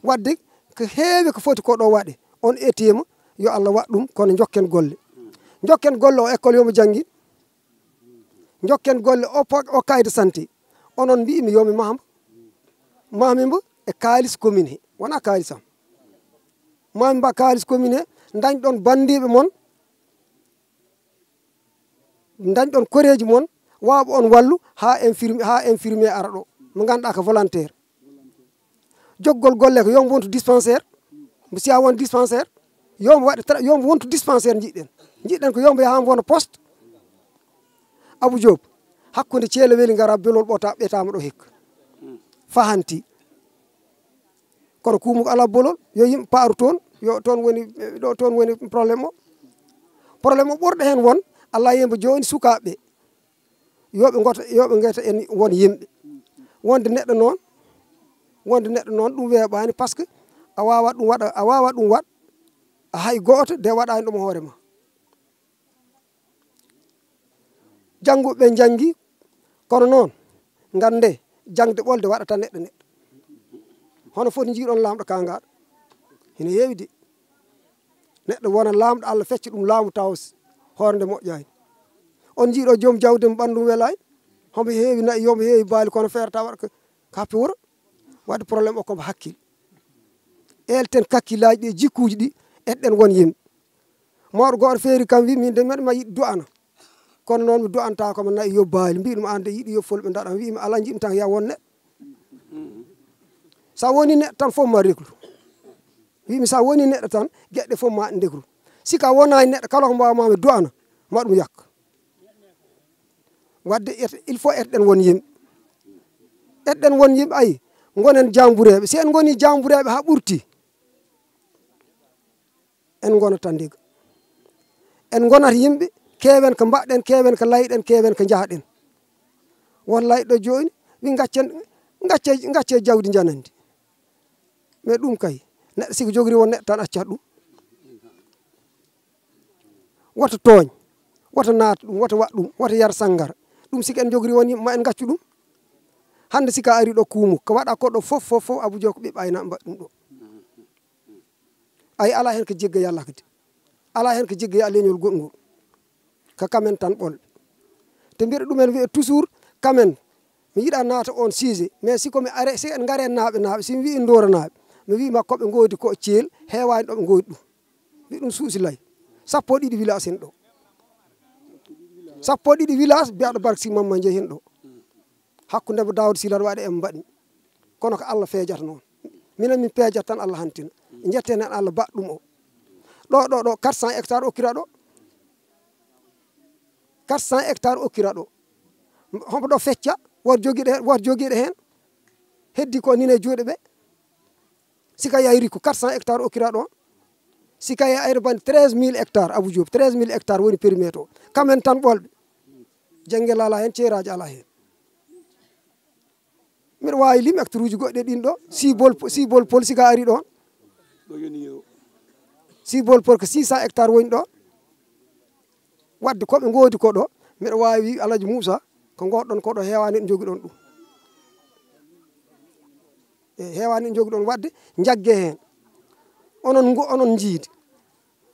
Wadde ko heewi ko foti ko ɗo waɗe, on etiima, yo Allah waɗ ɗum, kono jokken golle. Jokken golle, o école yo mo janngin. Jokken golle, o po-, o kayit santé. Onon mbiimi yo mi mahmo. Mahmi mbo e kaalis commune he, wona kaalisam. Mahmi mba kaalis commune he, dañɗon banndiiɓe mon, dañɗon koreeji mon, waawɓe on wallu haa infirmi-, haa infirmier ara ɗo, mo ngannduɗaa ko volontaire. Jokkol golle ko yo mbo wontu dispensaire, mbo si a won dispensaire, yo mbo waɗe tra-, yo mbo wontu dispensaire njiɗɗen. Njiɗɗen ko yo mbo yaha mbo wona poste. Abou Diop, hakkunde Ceele Weli ngara Belol ɓota ɓetaama ɗo hikka. Fahanti. Kono kuumu ko alaa bolol, yo yimɓe paaru toon, yo toon woni, ɗo toon woni problème o. Problème o ɓurɗo heen won, Allah yemba jooni sukaaɓe ɓe. Yo ɓe ngota, yo ɓe ngeta en won yimɓe. Wonde neɗɗo noon, wonde neɗɗo noon ɗum weeɓaani, parce que a waawaa ɗum waɗa, a waawaa ɗum waɗ, hay gooto de waɗaani ɗum hoore ma. Jannguɓe ɓe njanngi, kono noon, ngannde, jaŋde ɓolde waɗata neɗɗo neɗɗo. Hono foti njiiɗon laamɗo kaangaaɗo? Hino heewi de. Neɗɗo wona laamɗo, Allah fecca ɗum laamu tawa s-, hoore nde moƴƴaani. On njiiɗo joom jawdi mo ɓanndu mum welaani? Homo heewi na'i, homo heewi baali, kono feere tawa waɗa ko kappe wuro. Waɗde problème o ko mo hakkil. Elten kakkillaaji ɗi, jikkuuji ɗi, eɗen won yimɓe. Mawɗo gooto feeri kam wi, "Min de mbeɗa ma yiɗi du'ana. Kono noon mi du'antaa ko mo na'i yo baali." Mbiɗum, "Aan de yiɗi yo fulɓe ndaɗan." Wi'imi, "Alaa, njiɗmi tan ya won neɗɗo." Sa woni neɗɗo tan fof ma reklu. Wi'imi, "Sa woni neɗɗo tan, geɗe fof ma ndekru. Si ka wonaani neɗɗo, kala ko mbaawmaa mi du'ana, ma ɗum yakka." Waɗde et-, il faut eɗen won yimɓe. Eɗen won yimɓe, ayi, ngonen jambureeɓe. Si en ngoni jambureeɓe haa ɓurti, en ngonata ndiga. En ngonata yimɓe, keewen ko mbaɗɗen, keewen ko layɗen, keewen ko njahɗen. Won layɗo jooni, wi ngaccen, ngacce, ngacce jawdi njanandi. Mais ɗum kay, neɗɗo siko jogori won neɗɗo tan accat ɗum. Wota tooñ, wota naata ɗum, wota waɗ ɗum, wota yar sanngara. Ɗum siko en jogori won yimɓe ma en ngaccu ɗum. Hannde sika ari ɗo kuumu, ko waɗa ko ɗo fof, fof, fof, Abou Diop ko ɓiɓɓe ayna mbaɗ ɗum ɗo. Ay, alaa heen ko jigga yalla kadi. Alaa heen ko jigga ya leñol goɗngol. Ko kamen tan ɓol. Te mbiɗa ɗumen wiya toujours, kamen, mi yiɗa naata on sujet, mais si ko mi are, si en ngare naaɓe naaɓe, si mi wiyi Ndoranaaɓe, mi wiyi makko ɓe ngoodi ko Thiel, heewaani ɗo ɓe ngoodi ɗum. Mbiɗum suusi lay. Sappo ɗiɗi village hen ɗo. Sappo ɗiɗi village, mbiyaɗo Barke Sy Mamma Ndiaye hen ɗo. Hakkunde mo Daouda Sylla waɗa en mbaɗi. Kono ko Allah feejata noon. Minen min peejata tan Allah hantina. Njetten heen Allah baɗ ɗum o. Ɗo, ɗo, ɗo, quatre cents hectares okkira ɗo. Quatre cents hectares okkira ɗo. Hombo ɗo fecca, woto jogiiɗo heen, woto jogiiɗo heen. Heddi ko nine juuɗe ɓe. Sika yayri ko quatre cents hectares okkira ɗo. Sika ya ayre bande treize mille hectares, Abou Diop, treize mille hectares woni périmètre o. Kamen tan ɓolɓe. Jannge alaa heen, ceeraaji alaa heen. Mbiɗa waawi lim hectare uji goɗɗi ɗin ɗo. Sibol, Sibol Pol sika ari ɗon. Sibol Pol ko six cents hectares woni ɗon. Waɗde ko ɓe ngoodi ko ɗo, mbiɗa waawi wiide Alhaji Moussa, ko ngoɗɗon ko ɗo heewaani en njogi ɗon ɗum. E heewaani en njogi ɗon waɗde, njagge heen. Onon ngo, onon njiidi.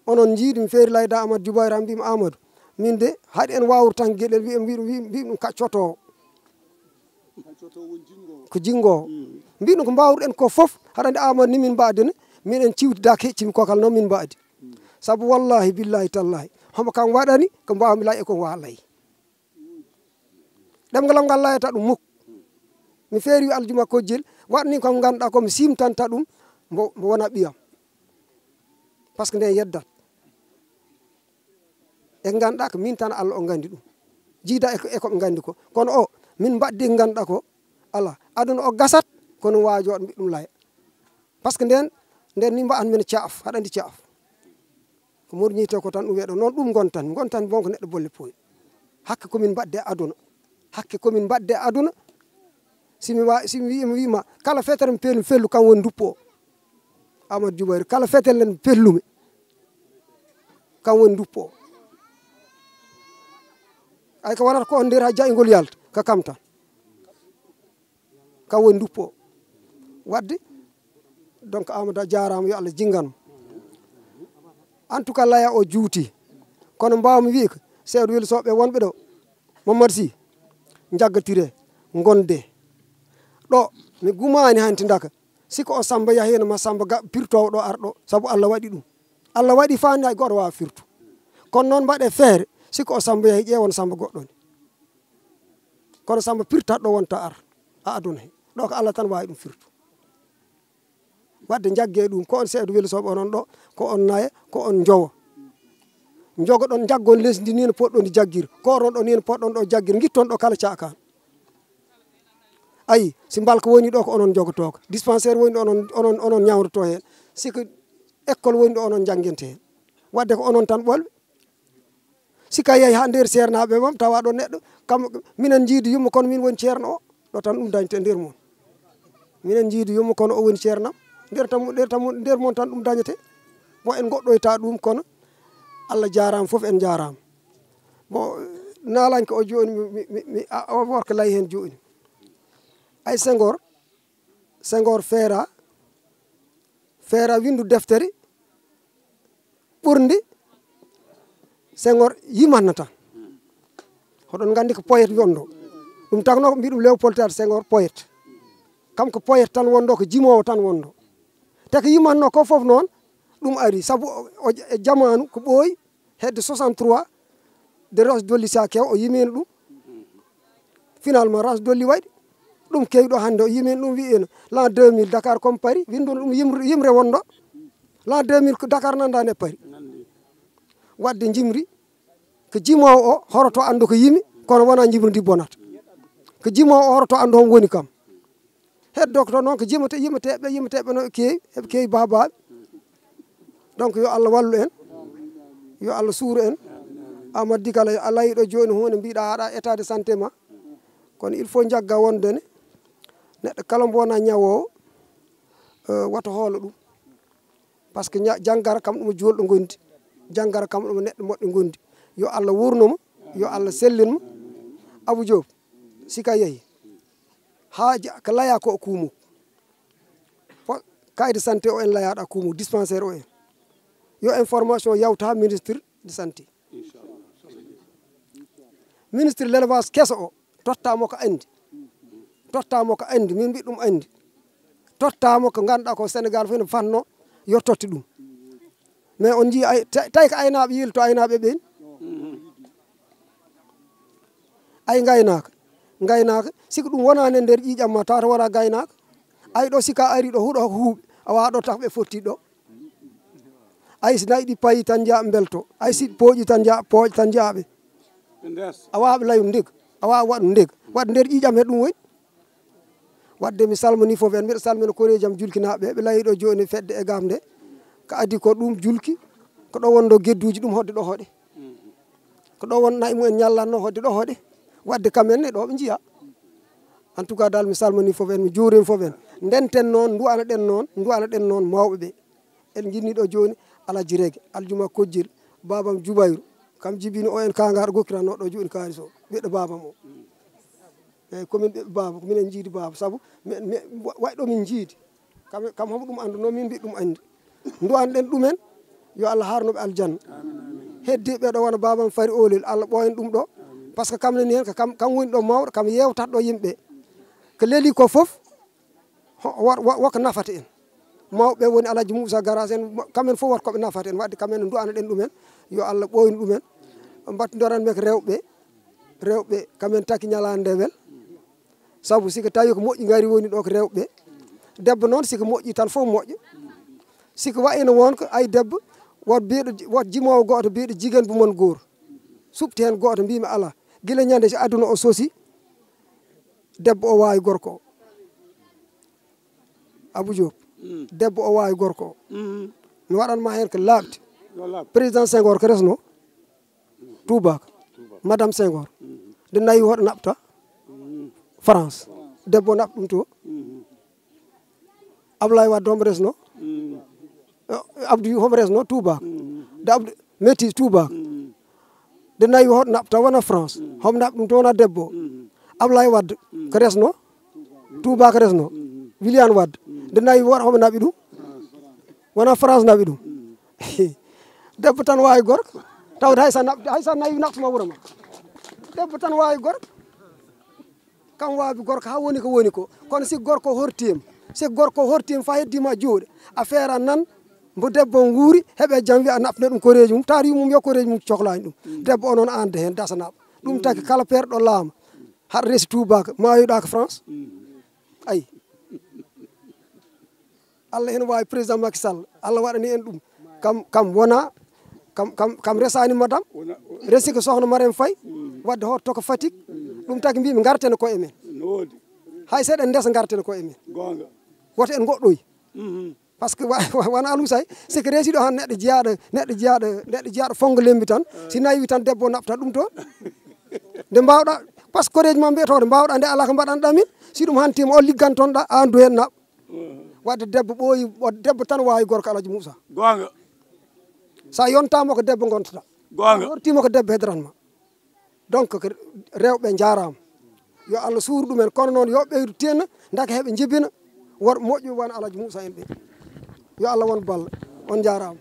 Onon njiidi, mi feeri layda Amadou Djoubair, am mbiimi, "Amadou, min de, haɗi en waawru tan geɗel, wi'en, wi'en, wi'en, wi'en ɗum ka cotoowo." Ko jinngoowo. Mbiɗum ko mbaawruɗen ko fof, haɗa anndi Amadou ni min mbaadi ne, minen ciwtidaaka heccimi kokal noon min mbaadi. Sabu wallahi, billahi, tallahi, homo kam waɗani, ko mbaawmi lay e ko waa lay. Ɗemngal am ngal layata ɗum muk. Mi feeri wi aljuma kojjel, waɗni ko ngannduɗaa ko mi simtanta ɗum, mbo, mbo wona ɓiyam. Parce que nden yeddat. E ngannduɗaa ko min tan Allah o nganndi ɗum. Jiida e ko, e ko ɓe nganndi ko. Kono o, min mbaɗdi ko ngannduɗaa ko, ala. Aduna o gasat, kono waajooɗo mbiɗ ɗum laya. Parce que nden, nden ni mbaɗan men caaf, haɗa anndi caaf. Ko murñiite ko tan ɗum weɗo. Noon ɗum ngontan, ngontan bon ko neɗɗo bolle pooy. Hakke ko min mbaɗde aduna. Hakke ko min mbaɗde aduna. Si mi wa-, si mi wi-, mi wiima, kala fetere mi pellu, fellu kam woni nduppo o. Amadou Djoubair, kala fetel nen pellumi, kam woni nduppo o. Ay ko wonata ko on nder ha jayngol yalta, ko kam tan. Kam woni nduppo o. Waɗde, donc, Amadou, a jaaraama, yo Allah jinngan mo. En tout cas, laya o juuti. Kono mbaawmi wi'de ko, seeɗa weli sooɓe wonɓe ɗo, Mamadou Sy, njaggatire, ngonde. Ɗo, mi gumaani hanti ndaka. Si ko o Samba yahi heen, ma Samba ga-, pirtoowo ɗo, ar ɗo, sabu Allah waɗi ɗum. Allah waɗi faani hay gooto waawa firtu. Kono noon mbaɗe feere, si ko o Samba yahi, ƴeewon Samba goɗɗo ni. Kono Samba pirtat ɗo wonta ar, a aduna he. Ɗo ko Allah tan waawi ɗum firtu. Waɗde njagge ɗum, ko on seeɗa weli sooɓe onon ɗo, ko on naye, ko on njowo. Njogoɗon, njaggon lesdi ni no poɗɗon ndi jaggir. Koron ɗo ni no poɗɗon ɗo jaggir. Ngitton ɗo kala caakaan. Ayi, si mbalka woni ɗo, ko onon njogotoo ko. Dispensaire woni ɗo, onon, onon, onon ñawdoto heen. Si ko école woni ɗo, onon njannginte heen. Waɗde ko onon tan ɓolɓe. Si ka yahi haa nder seernaaɓe mam, tawa ɗo neɗɗo, kam, minen njiidi yumma, kono min woni ceerno o. Ɗo tan ɗum dañte nder mon. Minen njiidi yumma, kono o woni ceernam. Nder tan, nder tan, nder mon tan ɗum dañete. Bon, en ngoɗɗoyta ɗum, kono Allah jaaraama, fof en njaaraama. Bon, naalanke o jooni, mi, mi, mi, mi, a, o worko lay heen jooni. Ay Senghor, Senghor feera, feera winndu deftere ɓurnde Senghor yimatnata. Hoɗon nganndi ko poète wonɗo. Ɗum tagnoo ko mbiɗum Léopold Sédar Senghor poète. Kam ko poète tan wonɗo, ko jimoowo tan wonɗo. Te ko yimatnoo ko fof noon, ɗum ari. Sabu o, o, e jamaanu ko ɓooyi, hedde soixante-trois, de Roche Dolly Sakew, o yimino ɗum. Finalement, Roche Dolly waɗi ɗum kewi ɗo hannde, o yimino ɗum, wi'ino l'an deux mille Dakar comme Paris, winnduno ɗum yimre, yimre wonɗo. L'an deux mille ko Dakar nanndaani e Paris. Waɗde njimri, ko jimoowo o horoto anndu ko yimi, kono wonaa njimri ndi bonata. Ko jimoowo o horoto anndu homo woni kam. Heddo ko toon noon ko jimate-, yimateeɓe, yimateeɓe no keewi, eɓe keewi baabaaɓe. Donc, yo Allah wallu en, yo Allah suuru en. Amadou Dikala, a layiɗo jooni huunde, mbiɗa aɗa état de santé ma. Kono il faut njagga wonde ne, neɗɗo kala mbo wonaa ñawoowo, eh, wata hoolo ɗum. Par ce que ña-, janngara kam ɗum juulɗo ngondi. Janngara kam ɗum neɗɗo moƴƴo ngondi. Yo Allah wuurno mo, yo Allah sellin mo. Abou Diop, si ka yehi, haa ja-, ko laya ko o kuumu. Fo-, kaydi santé o en layaɗa kuumu, dispensaire o en. Yo information yawta ministre de santé. Ministre l'élevage keso o, totta mo ko andi. Totta mo ko andi, min mbiɗ ɗum andi. Totta mo ko ngannduɗaa ko Sénégal fof ne fanno, yo totti ɗum. Mais on njii ay, ta-, tawi ko aynaaɓe yiilto aynaaɓe ɓen. Ay ngaynaaka, ngaynaaka, siko ɗum wonani e nder ƴiiƴam ma, tawata wona gaynaaka. Ay ɗo sika ari ɗo huɗo ko huuɓi, a wawa ɗo tax ɓe fotti ɗo. Ay si nayi ɗi payi tan njaha mbelto, ay si pooƴi tan njaha, pooƴ tan njaha ɓe. A wawa ɓe layum ndeg, a wawa waɗum ndeg. Waɗ nder ƴiiƴam he ɗum woni. Waɗde mi salmini fof en, mbiɗa salmina koreeji am julkinaaɓe, ɓe layi ɗo jooni fedde e gam nde. Ko adi ko ɗum julki, ko ɗo wonno gedduuji ɗum hodde ɗo hoɗe. Ko ɗo won nayi mumen ñallanno hodde ɗo hoɗe. Waɗde kam en ne ɗo ɓe njiya. En tout cas dal mi salmini fof en, mi juurima fof en. Ndenten noon, nduwanaɗen noon, nduwanaɗen noon mawɓe ɓe. En nginni ɗo jooni Alhaji Rege, Aljuma Kojjel, babam Jubayru, kam jibini o en kangaɗo gokkiranno ɗo jooni kaalis o, ɓiɗɗo babam o. Eyyi, komin ɓiɓɓe baaba, ko minen jiidi baaba, sabu mi, mi, wa-, way ɗo min jiidi. Kam, kam homo ɗum annduno, min mbiɗ ɗum anndi. Nduwanɗen ɗumen, yo Allah harno ɓe aljanna. Heddiɓe ɗo wona babam Fari Olel, Allah ɓooyen ɗum ɗo. Par ce que kam nani hen, ko kam, kam woni ɗo mawɗo, kam yewtat ɗo yimɓe. Ko leli ko fof, Ho-, wo-, wo-, woko nafata en. Mawɓe woni Alhaji Moussa Garage en, mo-, kamen fof wota koɓe nafata en. Waɗde kamen nduwanaɗen ɗumen, yo Allah ɓooynu ɗumen. Mbattidoran men ko rewɓe, rewɓe kamen taki ñalaande nde wel. Sabu siko tawi ko moƴƴi ngari woni ɗo ko rewɓe. Debbo noon siko moƴƴi tan fof moƴƴo. Siko wayino won ko ay debbo, wot biyeɗo ji-, wot jimowo goto biyeɗo jigen bu mon goor. Suɓti hen goto mbimi ala. Gila ñande si aduna o sosi, debbo o wawi gorko o. Abou Diop. Debbo o wawi gorko o. Mi waɗanma hen ko laaɓti. Président Senghor ko resno? Toubak. Madame Senghor. Nde nayi hoto naɓta France. Debbo naɓ ɗum to. Ablaye Wade homo resno? Abdou homo resno? Toubak. Nde Abdou metti Toubak. Nde nayi hoto naɓta wona France. Homo naɓ ɗum to wona debbo. Ablaye Wade ko resno? Toubak resno? William Wade. Nde nayi woto homo naɓi ɗum? Wona France naɓi ɗum? Debbo tan wawi gorko. Tawde hay sa naɓ-, hay sa nayi naɓtuma wuuro ma. Debbo tan wawi gorko. Kam waawi gorko haa woni ko woni ko. Kono si gorko hortiima, si gorko hortiima faa heddiima juuɗe, a feera nan mbo debbo on wuuri, heɓe jam wiya naɓne ɗum koreeji mum, taari mum yo koreeji mum coklaani ɗum. Debbo o noon aan de heen dasa naɓa. Ɗum taki kala perɗo laama, haɗa resi tuubaaka, maayoɗaaka France. Ayi. Allah ene waawi président Macky Sall, Allah waɗani en ɗum. Kam, kam wona, kam, kam, kam resani madame. Resi ko sohna Marème Faye, wadde hoto to ko Fatick. Ɗum taki mbimi ngarten e koye men. Hay seeɗa en ndesa ngarten ko e men. Goonga. Woto en ngoɗɗoy. Mhm. Par ce que wa-, wa-, wona Aliou Sow, seke resiɗo han neɗɗo jiyaaɗo, neɗɗo jiyaaɗo, neɗɗo jiyaaɗo fongo lembi tan, si nawi tan debbo naɓta ɗum toon. Nde mbawɗa, par ce que koreeji ma mbiyetooɗo mbawɗa nde alaa ko mbaɗanɗa min, si ɗum hantima o liggantonɗa, an du hen naɓ. Wadde debbo ɓooyi, o debbo tan waawi gorko Alhaji Moussa. Goonga. Sa yontama ko debbo gontata. Goonga. Sa yortima ko debbo hedranma. Donc, ko rewɓe njaaraama. Yo Allah suur ɗumen, kono noon yo ɓeydu tinna, ndaka heɓe njibina worɓe moƴƴuɓe wano Alhaji Moussa en ɓe. Yo Allah won balla, on njaaraama.